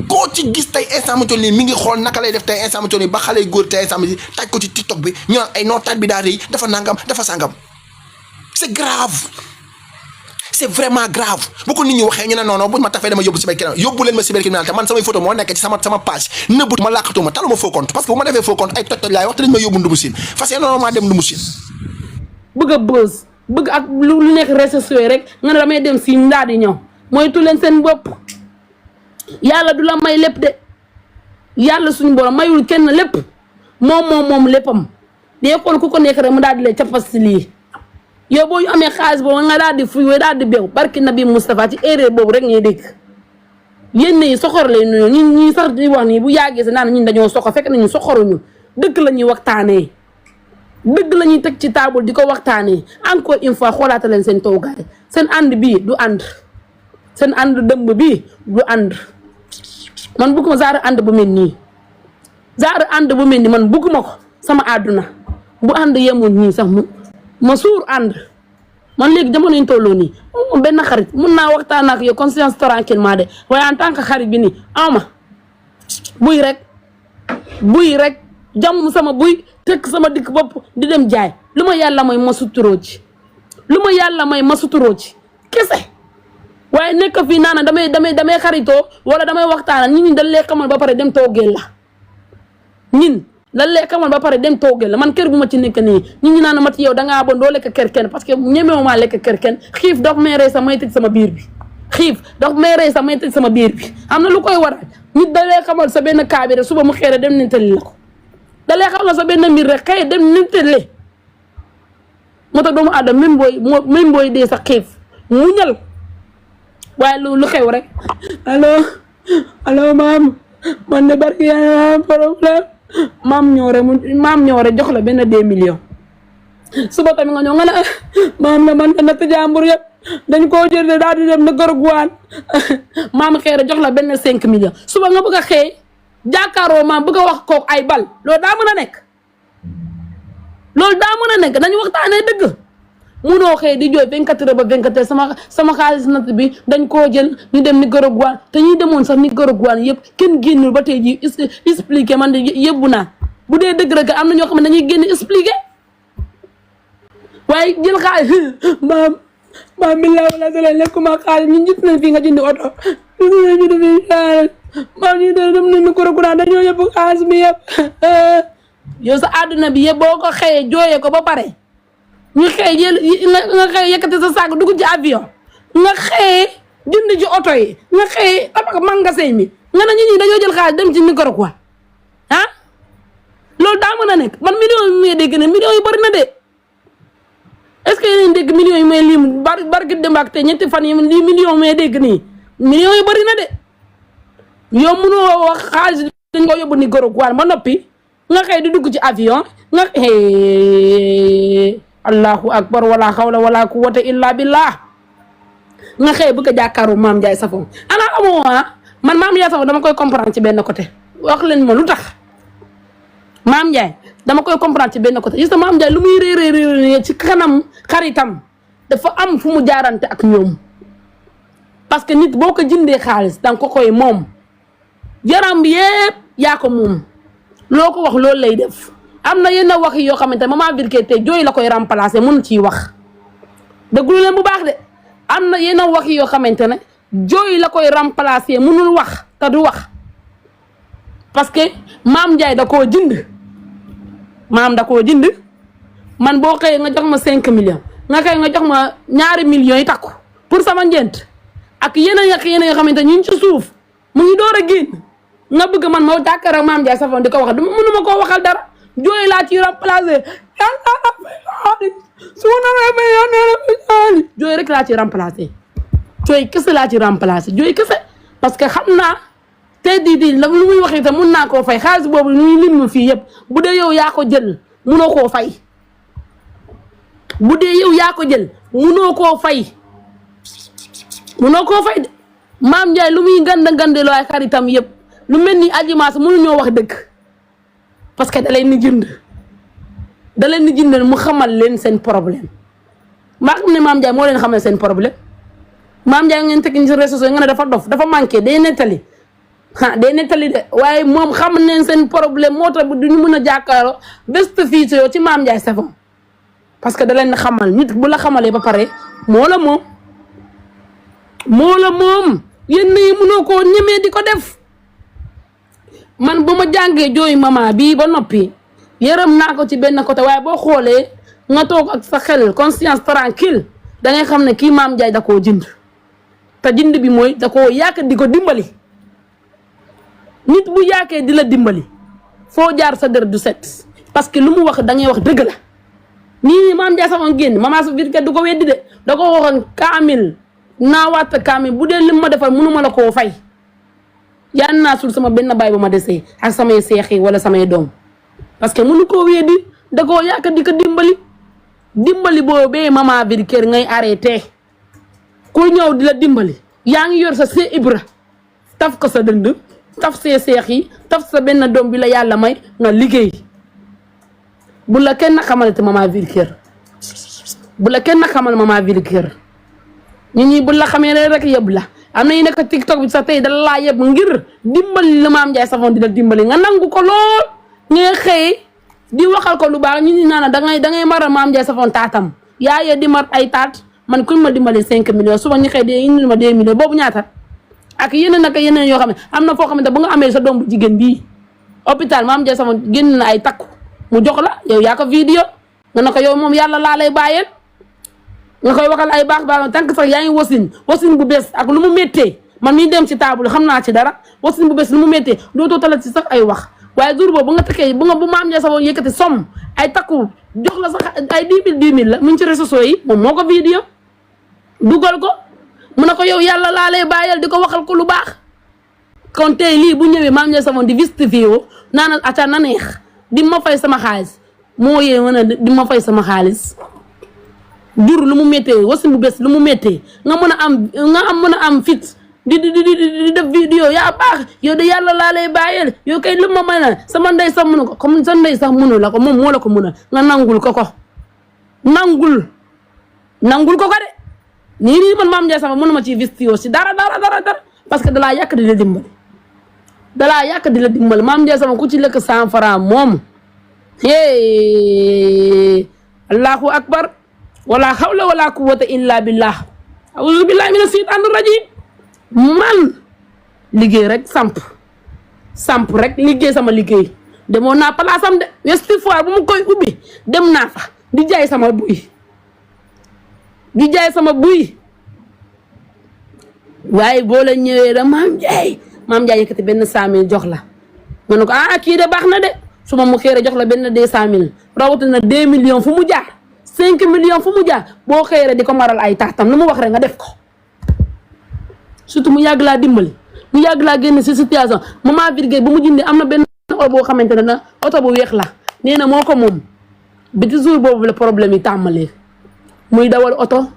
Speaker 2: koo ci gis tey instant mu toll nii mi ngi xool naka lay def tey instant mu toll nii ba xale góor tey instant bi taj ko ci TikTok bi ñu naan ay nootaat bi daa rëy dafa nangam dafa sangam c'est c'est vraiment grave bu ko nit ñi waxee ñu ne non non buñ ma tafee dama yóbbu cybercriminalité yóbbu leen ma cybercriminalité man samay photo moo nekk ci sama page nëbbu ma làqatuma taluma faux compte parce que bu ma defee faux compte ay toj laay wax te dañ ma yóbbu Ndungu Siin fas yéene normalement dem Ndungu Siin
Speaker 4: bëgg a bës bëgg ak lu nekk réseaux sociaux rek nga ne damay dem si ndaa di ñëw mooy tu leen seen bopp yàlla du la may lépp de yàlla suñu borom mayul kenn lépp moom léppam day xool ku ko nekk rek mu daal di lay cappas si lii yow boo amee xaalis boobu nga daal di fuy daal di beew barki nabi Moustapha ci erreur boobu rek ngay dégg yéen yi soxor lay nuyoo ñi sax di wax nii bu yàggee si naan ñun dañoo soxor fekk nañu soxoruñu dëgg la ñuy waxtaanee dëgg la ñuy teg ci table di ko waxtaanee encore une fois xoolaata leen seen toogaay seen ànd bii du ànd seen ànd dëmb bii du ànd man bëgguma zaara ànd bu mel nii zaara ànd bu mel nii man bëgguma ko sama àdduna bu ànd yemoon nii sax ma suur ànd man léegi jamono ñu tolloo nii moom benn xarit mun naa waxtaan ak yow conscience tranquillement de waaye en tant que xarit bi nii ama buy rek jàmm sama buy tekk sama dikk bopp di dem jaay lu ma yàlla may ma suturoo ci kese waaye nekk fii naana damay xaritoo wala damay waxtaan nit ñi dañ lay xamal ba pare dem toogeel la ñin lan lay xamal ba pare dem toogeel la man kër bu ma ci nekk nii nit ñi naan mat yow dangaa bon doo lekk kër kenn parce que ñemewu maa lekk kër kenn xiif dox meeree sax may tëj sama biir bi am na lu koy waral nit da lay xamal sa benn kaa bi rek suba mu xeere dem nettali la ko da lay xamal sa benn mbir rek xëy dem nettali moo tax doomu aadama même booy dee sax xiif muñal waaye lu xew rek allo maam man de barki yaa am problème maam ñoore jox la benn 2 millions suba tamit nga ñëw nga ne maam la man natt jàmbur yëpp dañ koo jël de daal di dem na gorogwaan maam xeere jox la benn 5 millions suba nga bëgg a xëy jàkkaaroo maam bëgg a wax kook ay bal loolu daa mën a nekk dañu waxtaanee dëgg munoo xëy di jooy 24 heures ba 24 heures sama xaalis natt bi dañ koo jël ñu dem Nicaragua te ñuy demoon sax Nicaragua yëpp kenn génnul ba tey ji expliqué man de yëbbu naa bu dee dëgg rek am na ñoo xam ne dañuy génn expliqué waaye jël xaalis maam billahi wala sala lekkuma xaalis ñu gis nañ fii nga jëndi oto ñu defi xaalis maam ñu dem nañ Nicaragua dañoo yëpp xaalis bi yëpp yow sa àdduna bi yëpp boo ko xëyee jooyee ko ba pare ñu xëy nga xëy yëkkati sa saak dugg ci avion nga xëy jënd ci oto yi nga xëy tabax magasin mi nga ne ñi dañoo jël xaalis dem ci Nicaragua loolu daa mën a nekk man millions yi may dégg ne millions yi bëri na de est-ce que yéen dégg millions yi may lim barki dem ak te ñetti fan yi lii millions may dégg nii millions yi bëri na de yow mënoo wax xaalis dañ ko yóbbu Nicaragua ba noppi nga xëy di dugg ci avion nga allahu akbar wala hawla wala quwwata illa billah nga xëy bëgg a jàkkaaru Mame Ndiaye Savon ana amoo man Mame Ndiaye Savon dama koy comprendre ci benn côté wax leen ma lu tax Mame Ndiaye dama koy comprendre ci benn côté gis nga Mame Ndiaye lu muy réeréer ci kanam xaritam dafa am fu mu jaarante ak ñoom parce que nit boo ko jëndee xaalis danga ko koy moom yaram bi yëpp yaa ko moom loo ko wax loolu lay def am na yenn wax yoo xamante ne maman Birké tey jooy la koy remplacer mun ciy wax déglu leen bu baax de am na yenn wax yoo xamante ne jooy la koy remplacer munul wax te du wax parce que Mame Ndiaye da koo jënd man boo xëyee nga jox ma 5 millions nga xëy nga jox ma 2 millions yi takku pour sama njënt ak yeneen yoo xamante ñu ngi ci suuf mu ngi door a génn nga bëgg man moo jàkkaar ak Mame Ndiaye Savon di ko wax mënuma koo waxal dara jooy laa ci remplacer jooy rek laa ci remplacer jooy kese laa ci remplacer jooy kese parce que xam naa tey di la lu muy wax itam mun naa koo fay xaalis boobu ñuy lim fii yëpp bu dee yow yaa ko jël munoo koo fay de Mame Ndiaye lu muy gandaloo ay xaritam yëpp lu mel ni Adjimass mënuñoo wax dëgg parce que da leen di jënd mu xamal leen seen problème maa xam ne Mame Ndiaye moo leen xamal seen problème Mame Ndiaye ngeen teg ci réseaux sociaux nga ne dafa dof dafa manqué day nettali de waaye moom xam neen seen problème moo tax duñu mën a jàkkaarloo best fii ci yow ci Mame Ndiaye Savon parce que da leen xamal nit bu la xamalee ba pare moo la moom moo la moom yenn yi mënoo koo ñemee di ko def. man bu ma jàngee jooy mama bii ba noppi yërëm naa ko ci benn côté waaye boo xoolee nga toog ak sa xel conscience tranquille da ngay xam ne kii Mame Ndiaye da koo jënd te jënd bi mooy da koo yaakaar di ko dimbali. nit bu yaakee di la dimbali foo jaar sa dër du set parce que lu mu wax da ngay wax dëgg la nii Mame Ndiaye Savon génn mama sa biir du ko weddi de da ko waxoon kaamil naawaata kaamil bu dee lim ma defal mënuma la koo fay. yaan naa sul sama benn baay bu ma desee ak samay seex yi wala samay doom parce que mënu koo weddi da koo yaakaar di ko dimbali boobee mama biir kër ngay arrêté ku ñëw di la dimbali yaa ngi yor sa see ibra taf ko sa dënd taf see seex yi taf sa benn doom bi la yàlla may nga liggéey bu la kenn xamal te mama biir kër bu la kenn xamal mama biir kër nit ñi bu la xamee rek yëpp la. am na ñu nekk TikTok bi sax tey dala laa yëpp ngir dimbali la Mame Ndiaye Savon di la dimbali nga nangu ko lool nga xëy di waxal ko lu baax ñu ni naan dangay maral Mame Ndiaye Savon taatam yaayee di mar ay taat man kuñ ma dimbali 5 millions suba ñu xëy di indil ma 2 millions boobu ñaata ak yeneen ak yeneen yoo xam ne am na foo xamante bu nga amee sa doom bu jigéen bii hôpital Mame Ndiaye Savon génn na ay takku mu jox la yow yaa ko vidéo nga ne ko yow moom yàlla laa lay bàyyeel nga koy waxal ay baax tànk sax yaa ngi wasin bu bees ak lu mu méttee man mii dem ci table xam naa ci dara wasin bu bees lu mu méttee dootoo talat ci sax ay wax waaye jour boobu bu nga takkee bu Mame Ndiaye Savon yëkkati somme ay takku jox la sax ay 10 000 la mu ngi ci réseaux sociaux yi moom moo ko vidéo dugal ko mu ne ko yow yàlla laa lay bàyyal di ko waxal ko lu baax. kon tey lii bu ñëwee Mame Ndiaye Savon di justifié woo naan acca na neex di ma fay sama xaalis moo yee mën a di ma fay sama xaalis. jur lu mu méttee wasin bu bees lu mu méttee nga mën a am fit di def vidéo yaa baax yow de yàlla laa lay bàyyeel yow kay lu ma mën a sama ndey sax mënu ko comme sa ndey sax mënu la ko moom moo la ko mën a nga nangul ko nangul ko de nii man Mame Ndiaye Savon mënu ma ci vidéo si dara parce que dalaa yàq di la dimbali Mame Ndiaye Savon ku ci lekk 100 francs moom allahu akbar wala hawla wala quwwata illa billah a'udhu billahi minash shaitanir rajim man liggéey rek samp rek liggéey sama liggéey demoon naa palaasam de West Foire bu mu koy ubbi dem naa fa di jaay sama buy waaye boo la ñëwee da Mame Ndiaye yëkkati benn 100 000 jox la nga ne ko kii de baax na de su ma mu xëyee jox la benn 200 000 rawatina 2 millions fu mu jaar 5 millions fu mu jaar boo xëyee di ko maral ay taatam nu mu wax rek nga def ko surtout mu yàgg laa dimbali mu yàgg laa génn si situation maman Virgile bu mu jëndee am na benn oto boo xamante ne na oto bu weex la nee na moo ko moom bi ci jour boobu la problème yi tàmbalee muy dawal oto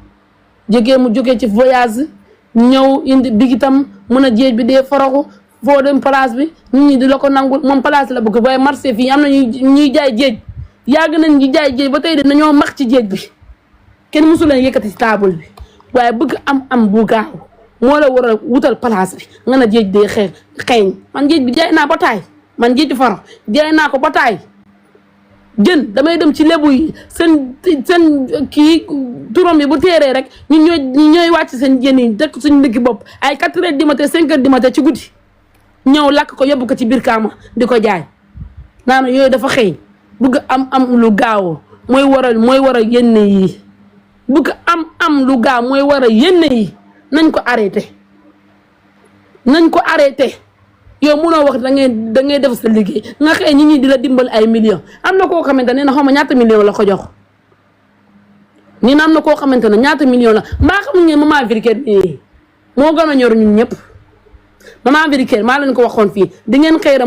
Speaker 4: mu jógee ci voyage ñëw indi bigitam mun a jéej bi dee foroxu foo dem place bi nit ñi di la ko nangul moom place la bëgg waaye marché fii am na ñuy jaay jéej yàgg nañ ñi jaay jéej ba tey de nañoo max ci jéej bi kenn mosu leen yëkkati ci table bi waaye bëgg am bu gaaw moo la war a wutal place bi nga na jéej dee xeeñ man jéej bi jaay naa ba taay man jéej di faro jaay naa ko ba taay jën damay dem ci lebu yi seen kii turam bi bu teeree rek ñooy wàcc seen jën yi dëkk suñu ndëkki bopp ay 4 heures du matin 5 heures du matin ci guddi ñëw lakk ko yóbbu ko ci biir kaama di ko jaay naanu yooyu dafa xeeñ bëgg am lu gaaw mooy waral yenn yi bëgg am lu gaaw mooy waral yenn yi nañ ko arrêté yow munoo wax da ngay def sa liggéey nga xëy ñi di la dimbal ay millions am na koo xamante ne xaw ma ñaata millions la ko jox ñi am na koo xamante ne ñaata millions la mbaa xamuñ ne maman Virgile moo gën a ñor ñun ñëpp maman Virgile maa leen ko waxoon fii di ngeen xëy rek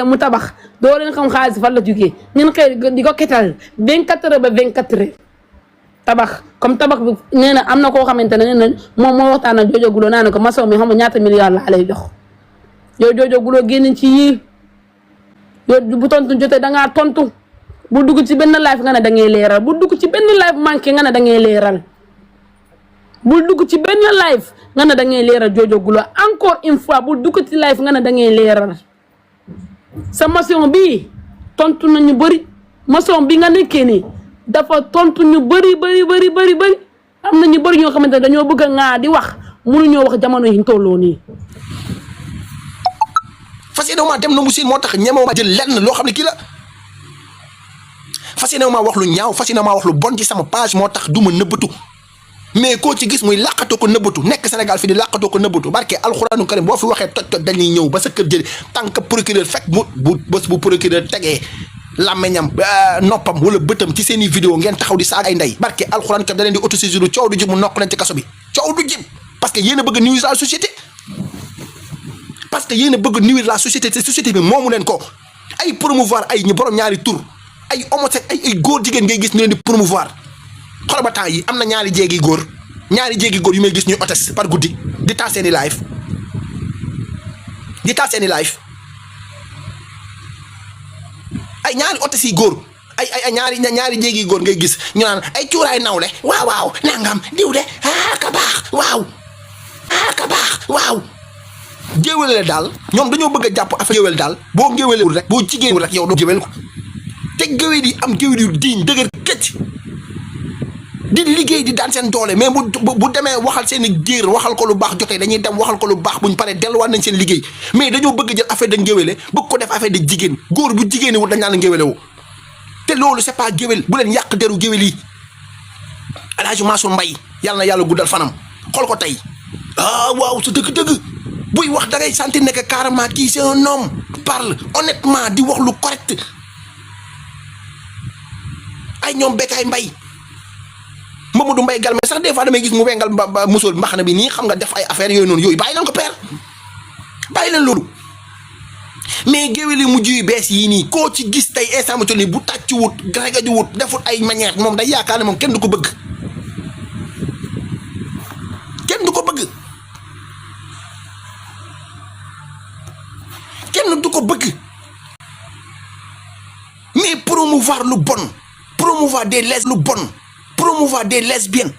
Speaker 4: mu tabax doo leen xam xaalis fan la jógee ngeen xëy di ko ketal 24 heures ba 24 heures tabax comme tabax bi nee na am na koo xamante ne nee na moom moo waxtaan ak Jojo Gulo naa ne ko maçon mi xam nga ñaata milliards laa lay jox yow Jojo Gulo génn ci yii yow bu tontu jotee da ngaa tontu bu dugg ci benn live nga ne da ngay leeral bu dugg ci benn live manqué nga ne da ngay leeral bu dugg ci benn live nga ne da ngay leeral Jojo Gulo encore une fois bu dugg ci live nga ne da ngay leeral sa maçon bii tontu nañu bëri maçon bi nga nekkee nii dafa tontu ñu bëri am na ñu bëri ñoo xamante ne dañoo bëgg a ŋaa di wax mënuñoo wax jamono yi ñu tolloo nii.
Speaker 2: fas yéene maa dem na mu siin moo tax ñemewu ma jël lenn loo xam ne kii la fas yéene maa wax lu ñaaw fas yéene maa wax lu bon ci sama page moo tax du ma nëbbatu mais koo ci gis muy làqatoo ko nëbbatu nekk Sénégal fii di làqatoo ko nëbbatu barke alxuraanu karim boo fi waxee toj dañuy ñëw ba sa kër jëli tant que procureur fekk bu bés bu procureur tegee làmmeñam noppam wala bëtam ci seen i vidéo ngeen taxaw di saaga ay ndey barke alxuraanu karim da leen di autosaisir coow du jib mu nokk leen ci kaso bi coow du jib parce que yéen a bëgg nuire la société parce que yéen a bëgg nuire la société te société bi moomu leen ko ay promouvoir ay ñu borom ñaari tur ay homosexuel ay góor jigéen ngay gis ñu leen di promouvoir xoolal ba temps yi am na ñaari jéegi góor yu may gis ñuy hôtesse par guddi di taal seeni live ay ñaari hôtesse yi góor ay ñaari jéegi góor ngay gis ñu naan ay cuuraay nawle waaw nangam diw de ka baax waaw géwél daal ñoom dañoo bëgg a jàpp affaire géwél daal boo géwélewul rek boo jigéenul rek yow doo géwél ko te géwél yi am géwél yu diiñ dëgër këcc di liggéey di daan seen doole mais bu demee waxal seen i géer waxal ko lu baax jotee dañuy dem waxal ko lu baax buñ paree delluwaat nañ seen liggéey mais dañoo bëgg jël affaire de ngéwéle bëgg ko def affaire de jigéen góor bu jigéeni wut dañ naan la ngéwéle wu te loolu c'est pas géwél bu leen yàq deru géwél yi El Hadj Mansour Mbaye yàlla na yàlla guddal fanam xool ko tey waaw su dëgg-dëgg buy wax da ngay sentir ne que carrément kii c'est un homme parle honnêtement di wax lu correct ay ñoom Bécaye Mbaye Mamadou Mbaye Galmé sax des fois damay gis mu wengal musul mbaxana bi nii xam nga def ay affaire yooyu noonu yooyu bàyyi leen ko père bàyyi leen loolu mais géwél yi mujj yu bees yii nii koo ci gis tey instant nii bu tàcc wut grega ji wut defut ay manière moom day yaakaar ne moom kenn du ko bëgg mais promouvoir lu bon promouvoir des lu bon promouvoir des lesbiennes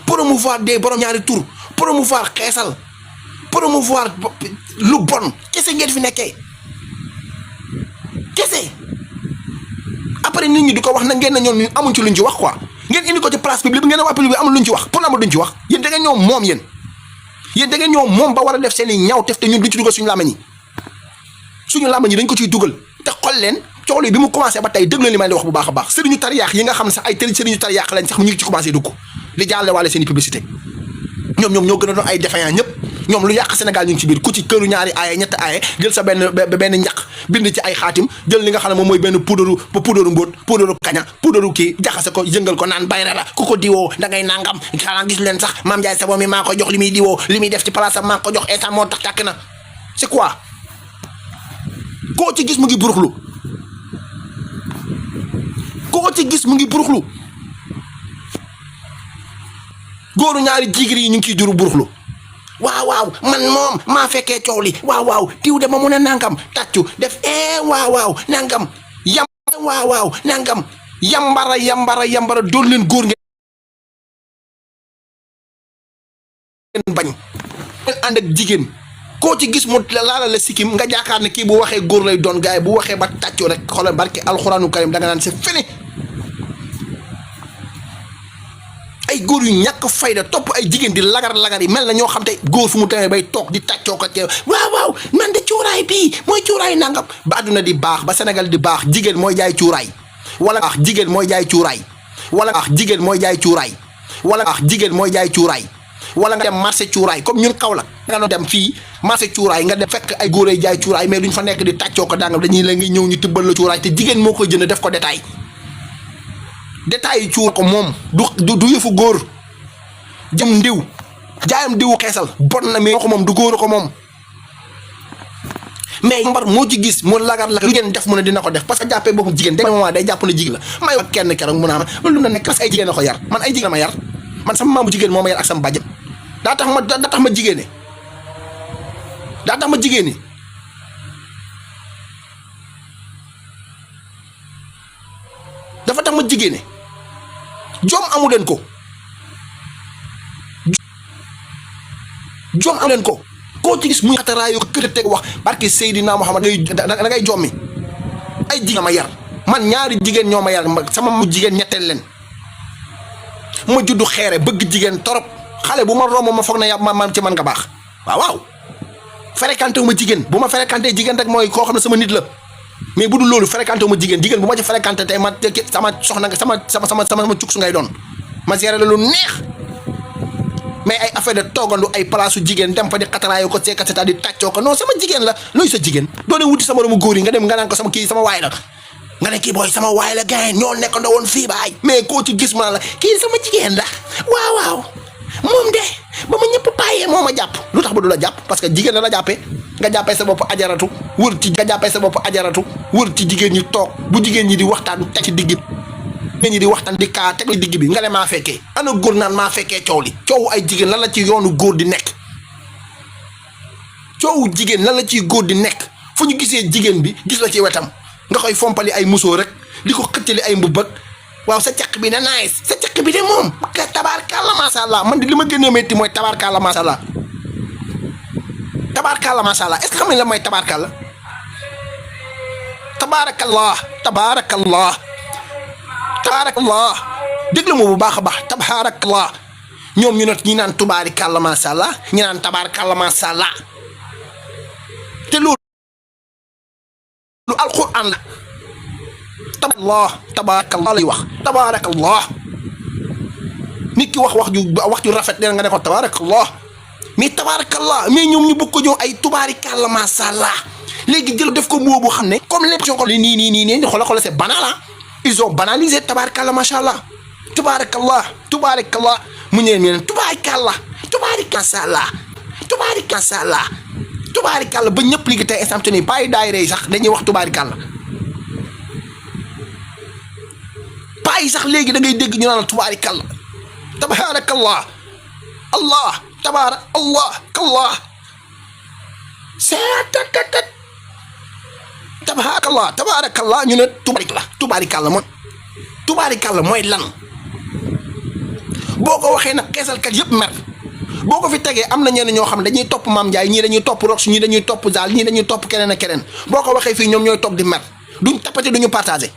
Speaker 2: promouvoir des borom ñaari tur promouvoir xeesal promouvoir lu bon kese ngeen fi nekkee kese après nit ñi di ko wax na ngeen ne ñoom amuñ ci luñ ci wax quoi ngeen indi ko ci place publique bi ngeen ne waa publique bi amul luñ ci wax pour la ma duñ ci wax yéen da ngeen ñoom moom yéen da ngeen ñoom moom ba war a def seen i ñaaw tef te ñun duñ ci dugal suñu làmmiñ yi dañ ko ciy dugal te xool leen coow li bi mu commencé ba tey déglu li may wax bu baax a baax sëriñu tariyaax yi nga xam ne sax ay sëriñu tariyaax lañ sax ñu ngi ci commencé dugg di jàlle waale seen i publicité ñoom ñoo gën a doon ay défaillant ñëpp ñoom lu yàq Sénégal ñu ngi ci biir ku ci këru ñaari aaye ñetti aaye jël sa benn njaq bind ci ay xaatim jël li nga xam ne moom mooy benn puudaru mbóot puudaru kaña puudaru kii jaxase ko yëngal ko naan bayra la ku ko diwoo da ngay nangam xanaa gis leen sax Mame Ndiaye Savon mi maa ko jox li muy diwoo li muy def ci place am maa ko jox état moo tax tàkk na c'est quoi koo ci gis mu ngi buruxlu góoru ñaari jigéen yi ñu ngi ciy juru buruxlu waaw man moom maa fekkee coow li waaw diw de ma mun a nangam tàccu def waaw nangam nangam yambara doon leen góor ngeen bañ ànd ak jigéen koo ci gis mu laala la sikkim nga jaakaar ne kii bu waxee góor lay doon gaay bu waxee ba tàccoo rek xoolal barke alxuraanu karim da nga naan c'est fini ay góor yu ñàkk fayda topp ay jigéen di lagar yi mel na ñoo xam te góor fu mu demee bay toog di tàccoo ko waaw man de cuuraay bii mooy cuuraay nangam ba àdduna di baax ba Sénégal di baax jigéen mooy jaay cuuraay wala jigéen mooy jaay cuuraay wala jigéen mooy jaay cuuraay wala jigéen mooy jaay cuuraay wala nga dem marché cuuraay comme ñun Kaolack nga doon dem fii marché cuuraay nga dem fekk ay góor ay jaay cuuraay mais duñ fa nekk di tàccoo ko dangam dañuy la ngi ñëw ñu tibbal la cuuraay te jigéen moo koy jënd def ko détail yi cuur ko moom du yëfu góor jëm ndiw jaayam diwu xeesal bon na mais ko moom du góor ko moom mais mbar moo ci gis mu lagar lu ngeen def mu ne dina ko def parce que jàppee boppam jigéen day moment day jàpp na jigéen la may wax kenn keroog mu naa ma lu na nekk parce que ay jigéen a ko yar man ay jigéen ma yar man sama maamu jigéen moo ma yar ak sama bàjjen daa tax ma jigéene dafa tax ma jigéene jom amu leen ko koo ci gis muy xataraayu kër teg wax barke Seydina Muhammad da ngay jommi ay jigéen ma yar man ñaari jigéen ñoo ma yar sama mu jigéen ñetteel leen ma juddu xeere bëgg jigéen torop xale bu ma romb ma foog na yàpp ma ci man nga baax waaw fréquenté wu ma jigéen bu ma fréquenté jigéen rek mooy koo xam ne sama nit la mais bu dul loolu fréquenté wu ma jigéen bu ma ci fréquenté tey ma sama soxna nga sama cuk su ngay doon ma géré la lu neex mais ay affaire de toogandu ay place su jigéen dem fa di xataraayu ko seeka c'est-à-dire di tàccoo ko non sama jigéen la looy sa jigéen doo dem wuti sama doomu góor yi nga dem nga naan ko sama kii sama waay la nga ne kii booy sama waay la gaay ñoo nekkandoo woon fii baay mais koo ci gis ma la kii sama jigéen la waaw moom de ba ma ñëpp bàyyee moo ma jàpp lu tax ba du la jàpp parce que jigéen la jàppee nga jàppee sa bopp ajaratu wër ci jigéen ñi toog bu jigéen ñi di waxtaan teg ci digg jigéen ñi di waxtaan di kaa teg ci digg bi nga ne maa fekkee ana góor naan maa fekkee coow li coowu ay jigéen lan la ci yoonu góor di nekk coowu jigéen lan la ciy góor di nekk fu ñu gisee jigéen bi gis la ci wetam nga koy fompali ay musoo rek di ko xëccali ay mbubbak waaw sa caq bi de nice sa caq bi de moom tabaarkalla macha allah man di li ma gën a métti mooy tabaarkalla macha allah tabaarkalla macha allah est-ce que xam nga la may tabaarkalla tabaarakallah déglu ma bu baax a baax tabaarakallah ñoom ñu ne ñi naan tubaarikàlla macha allah ñi naan tabaarkalla macha allah te loolu alquran la tabaarakallah lay wax tabaarakallah nit ki wax ju rafet dina nga ne ko tabaarakallah mais tabaarakallah mais ñoom ñu bëgg ko ñëw ay tubaarikàlla macha allah léegi jël def ko moo bu xam ne comme lépp ko nii xoolal c'est banal ils ont banalisé tabaarakallah macha allah tubaarakallah mu ñëwee tubaarikàlla ba ñëpp léegi tey instant nii bàyyi daayira yi sax dañuy wax tubaarikàlla bàyyi sax léegi da ngay dégg ñu naan tubaarikàlla tabaarakallah tabaarakallah tabaarakallah ñu ne tubaarikàlla mooy lan boo ko waxee nag xeesalkat yëpp mer boo ko fi tegee am na ñenn ñoo xam ne dañuy topp Mame Ndiaye ñii dañuy topp Rox ñii dañuy topp Zal ñii dañuy topp keneen ak keneen boo ko waxee fii ñoom ñooy toog di mer duñ tapate duñu partagé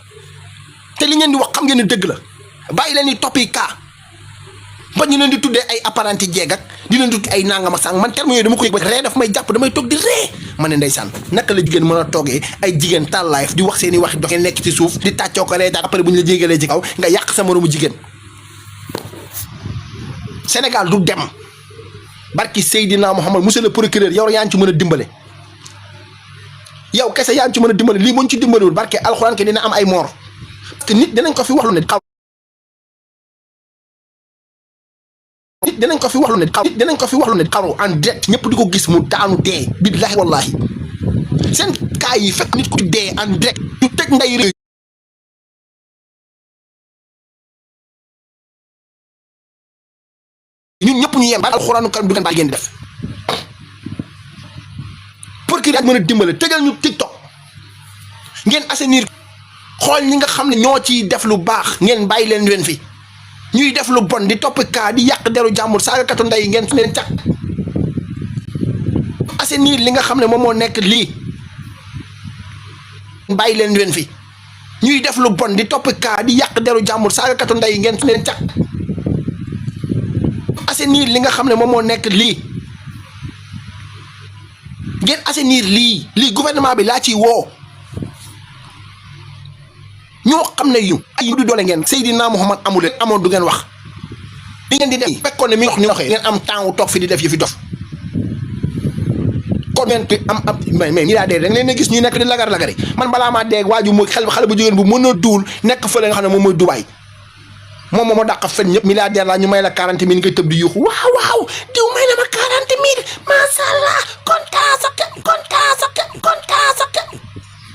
Speaker 2: te li ngeen di wax xam ngeen ne dëgg la bàyyi leen di toppi kaa ba ñu leen di tuddee ay apparenti jeeg ak di leen di tuddee ay nangama sang man terme yooyu dama ko yëg ba ree daf may jàpp damay toog di ree ma ne ndeysaan naka la jigéen mën a toogee ay jigéen taal live di wax seen i waxi dox ngeen nekk ci suuf di tàccoo ko reetaan après bu ñu la jégalee ci kaw nga yàq sa moromu jigéen Sénégal du dem barki Seydina Mohamed monsieur le procureur yow yaa ngi ci mën a dimbale yow kese yaa ngi ci mën a dimbale lii moo ñu ci dimbalewul barke alxuraan ke dina am ay moor te nit dinañ ko fi wax lu ne xaw nit dinañ ko fi wax lu ne xaru en direct ñëpp di ko gis mu daanu dee billahi wallahi seen kaa yi fekk nit ko dee en direct ñu tëj nday réew ñun ñëpp ñu yem ba alxuraanu karim du ngeen baal ngeen def pour que ak mën a dimbale tëjal ñu TikTok ngeen assainir xool ñi nga xam ne ñoo ciy def lu baax ngeen bàyyi leen fi ñuy def lu bon di topp kaa di yàq deru jàmbur saagakatu ndey ngeen su leen càq assainir li nga xam ne moom moo nekk lii bàyyi leen fi ñuy def lu bon di topp kaa di yàq deru jàmbur saagakatu ndey ngeen su leen càq assainir li nga xam ne moom moo nekk lii ngeen assainir lii gouvernement bi laa ciy woo ñoo xam ne yu ay du doole ngeen Seydina Muhammad amoon du ngeen wax li ngeen di def fekkoon ne mi ngi wax ñu waxee ngeen am temps wu toog fi di def yëfi dof kon ngeen am mais ñi daa dee da ngeen gis ñu nekk di lagar-lagari man balaa maa dee waaju mooy xale bu jigéen bu mën a duul nekk fële nga xam ne moom mooy Dubaay moom moo ma dàq fen ñëpp milliardaire la ñu may la 40 000 ngay tëb di yuuxu waaw diw may na ma 40 000 macha allah kontaan sa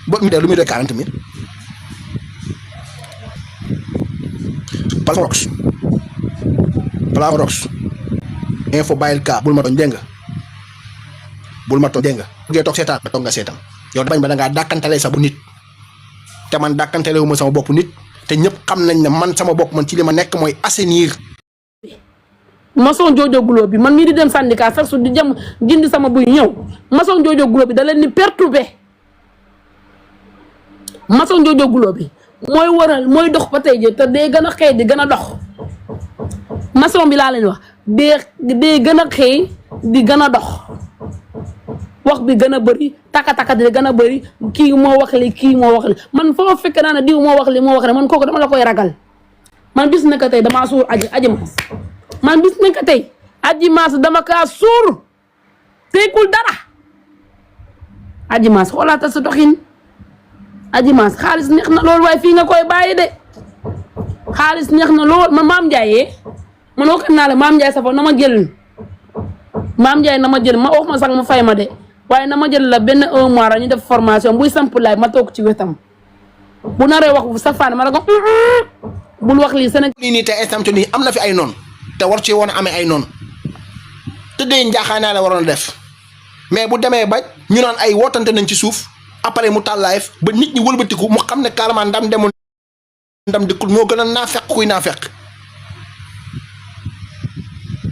Speaker 2: ba mu dee lu muy dee 40 000 Pala Rox info bàyyil kaa bul ma tooñ dégg nga bu ngeen toog seetaan ba toog nga seetaan yow bañ ba da ngaa dàkkantalee sa bu nit te man dàkkantale wu ma sama bopp nit te ñëpp xam nañ ne man sama bopp man ci li ma nekk mooy assainir.
Speaker 4: maçon Jojo Gulo bi man mii di dem syndicat sax su di jëm jënd sama buy ñëw maçon Jojo Gulo bi da leen ni perturbé maçon Jojo Gulo bi mooy waral mooy dox ba tey jii te day gën a xëy di gën a dox maçon bi laa leen wax dee gën a xëy di gën a dox wax bi gën a bëri taka di gën a bëri kii moo wax li kii moo wax li man foo fekk naa ne diw moo wax li man kooku dama la koy ragal man bis nekk tey damaa suur aji maas man bis nekk tey aji maas dama kaa suur teekul dara aji maas xoolaatal sa doxin aji maas xaalis neex na lool waaye fii nga koy bàyyi de xaalis neex na lool maam Ndiaye man waxoon naa la maam Ndiaye Savon na ma jël maam Ndiaye na ma jël ma wax ma sax mu fay ma de waaye na ma jël la benn 1 mois ñu def formation buy samp laay ma toog ci wetam bu naree wax bu safaan ma la ko bul wax lii Sénégal.
Speaker 2: nii te instant nii am na fi ay noon te war ci woon a amee ay noon tëddee njaaxaanaa la waroon a def mais bu demee ba ñu naan ay wootante nañ ci suuf après mu taal live ba nit ñi wëlbatiku mu xam ne carrément ndam demul ndam dikkul moo gën a naa fekk kuy naa fekk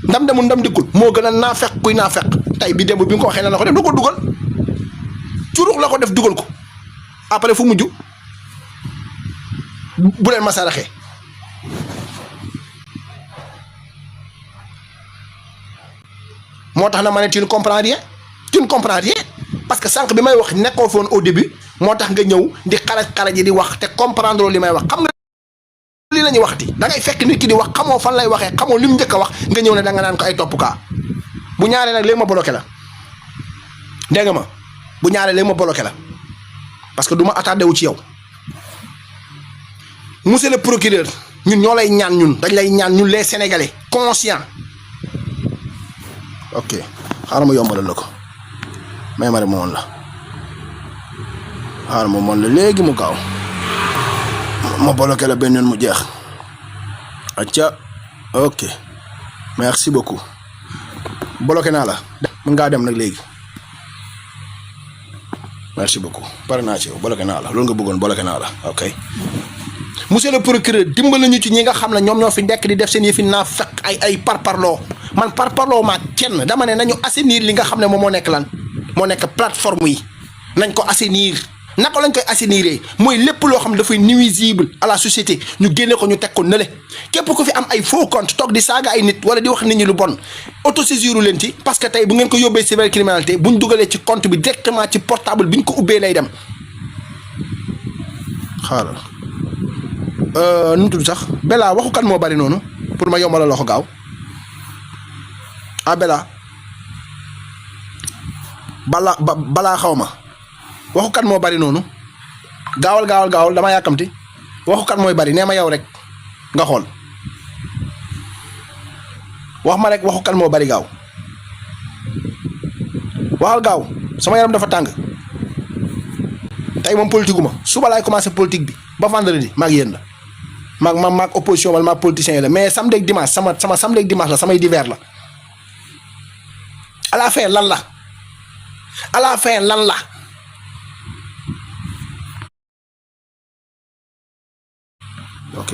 Speaker 2: ndam demul ndam dikkul moo gën a naa fekk kuy naa fekk tey bi démb bi nga ko waxee na la ko def du ko dugal curux la ko def dugal ko après fu mujj bu leen ma saraxee moo tax na ma ne tu ne comprends rien parce que sànq bi may wax nekkoo foon au début moo tax nga ñëw di xaraj yi di wax te comprendre li may wax xam nga li la ñuy waxati da ngay fekk nit ki di wax xamoo fan lay waxee xamoo li mu njëkk a wax nga ñëw ne da nga naan ko ay topp kaa bu ñaaree nag léegi ma bloqué la dégg nga ma bu ñaaree léegi ma bloqué la parce que du ma attardé wu ci yow monsieur le procureur ñun ñoo lay ñaan ñun dañ lay ñaan ñun les sénégalais conscients ok xaaral ma yombalal la ko may ma rek ma woon la xaaral ma woon la léegi mu gaaw ma bloqué la benn yoon mu jeex acca ok merci beaucoup bloqué naa la mën ngaa dem nag léegi merci beaucoup pare naa ci yow bloqué naa la loolu nga bëggoon bloqué naa la ok monsieur le procureur dimbali ñu ci ñi nga xam ne ñoom ñoo fi nekk di def seen yëfi naa fekk ay parparloo man parparloo maa kenn dama ne nañu assainir li nga xam ne moom moo nekk lan moo nekk plateforme yi nañ ko assainir naka lañ koy assainir mooy lépp loo xam ne dafay nuisible à la société ñu génne ko ñu teg ko nële képp ku fi am ay faux compte toog di saaga ay nit wala di wax nit ñi lu bon autosaisiru leen ci parce que tey bu ngeen ko yóbbee cybercriminalité buñ dugalee ci compte bi directement ci portable bi ñu ko ubbee lay dem xaaral nu mu tudd sax Bella waxu kan moo bari noonu pour ma yombal la ko gaaw ah Bella balaa xaw ma waxu kan moo bari noonu gaawal dama yàkkamti waxu kan mooy bari nee ma yow rek nga xool wax ma rek waxu kan moo bari gaaw waxal gaaw sama yaram dafa tàng tey moom politique gu ma suba laay commencé politique bi ba vendredi maag yéen la maag opposition wala maag politicien yi la mais samedi ak dimanche sama samedi ak dimanche la samay divers la à la fin lan la à la fin lan la ok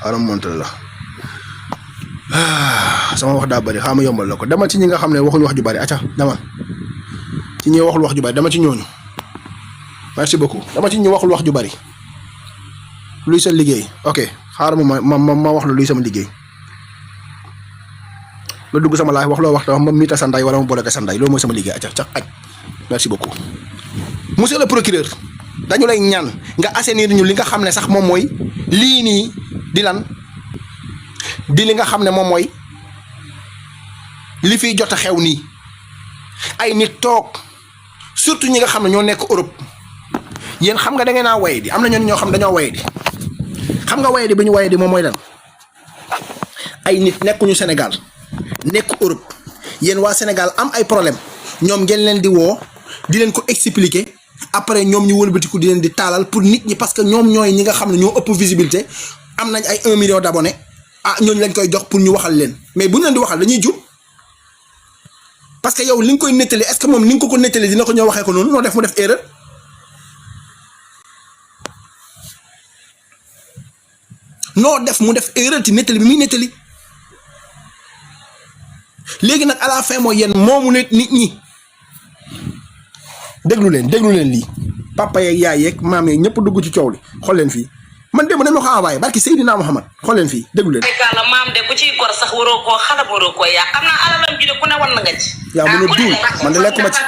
Speaker 2: xaaral ma montal la sama wax daa bëri xaaral ma yombal la ko dama ci ñi nga xam ne waxuñ wax ju bëri acca dama ci ñi waxul wax ju bëri dama ci ñooñu merci beaucoup dama ci ñi waxul wax ju bëri luy sa liggéey ok xaaral ma wax la luy sama liggéey la dugg sama laaj wax loo wax ma miita sa nday wala ma bloqué sa nday loolu mooy sama liggéey acca ca aj merci beaucoup monsieur le procureur dañu lay ñaan nga assainir ñu li nga xam ne sax moom mooy lii nii di lan di li nga xam ne moom mooy li fiy jot a xew nii ay nit toog surtout ñi nga xam ne ñoo nekk Europe yéen xam nga da ngeen a waye di am na ñoo xam dañoo waye di xam nga waye di bi ñu waye di moom mooy lan ay nit nekkuñu Sénégal nekk Europe yéen waa Sénégal am ay problème ñoom ngeen leen di woo di leen ko expliquer après ñoom ñu wëlbatiku di leen di taalal pour nit ñi parce que ñoom ñooy ñi nga xam ne ñoo ëpp visibilité am nañ ay 1 million d'abonnés ah ñooñu lañ koy jox pour ñu waxal leen mais bu ñu leen di waxal dañuy jub parce que yow li nga koy nettali est-ce que moom ni nga ko nettali dina ko ñëw waxee ko noonu noo def mu def erreur noo def mu def erreur ci nettali bi muy nettali léegi nag à la fin mooy yéen moomu nit ñi déglu leen lii papa yeeg yaay yeeg maam yeeg ñëpp dugg ci coow li xool leen fii man démb ma ko envoyé barki Seydina Muhammad xool leen fii déglu leen.
Speaker 3: la maam de ku ciy gor sax waroo koo xalab waroo koo yaa xam naa alalam ji de ku ne wan na nga ci.
Speaker 2: yaa mën a duul man de lekkuma ci.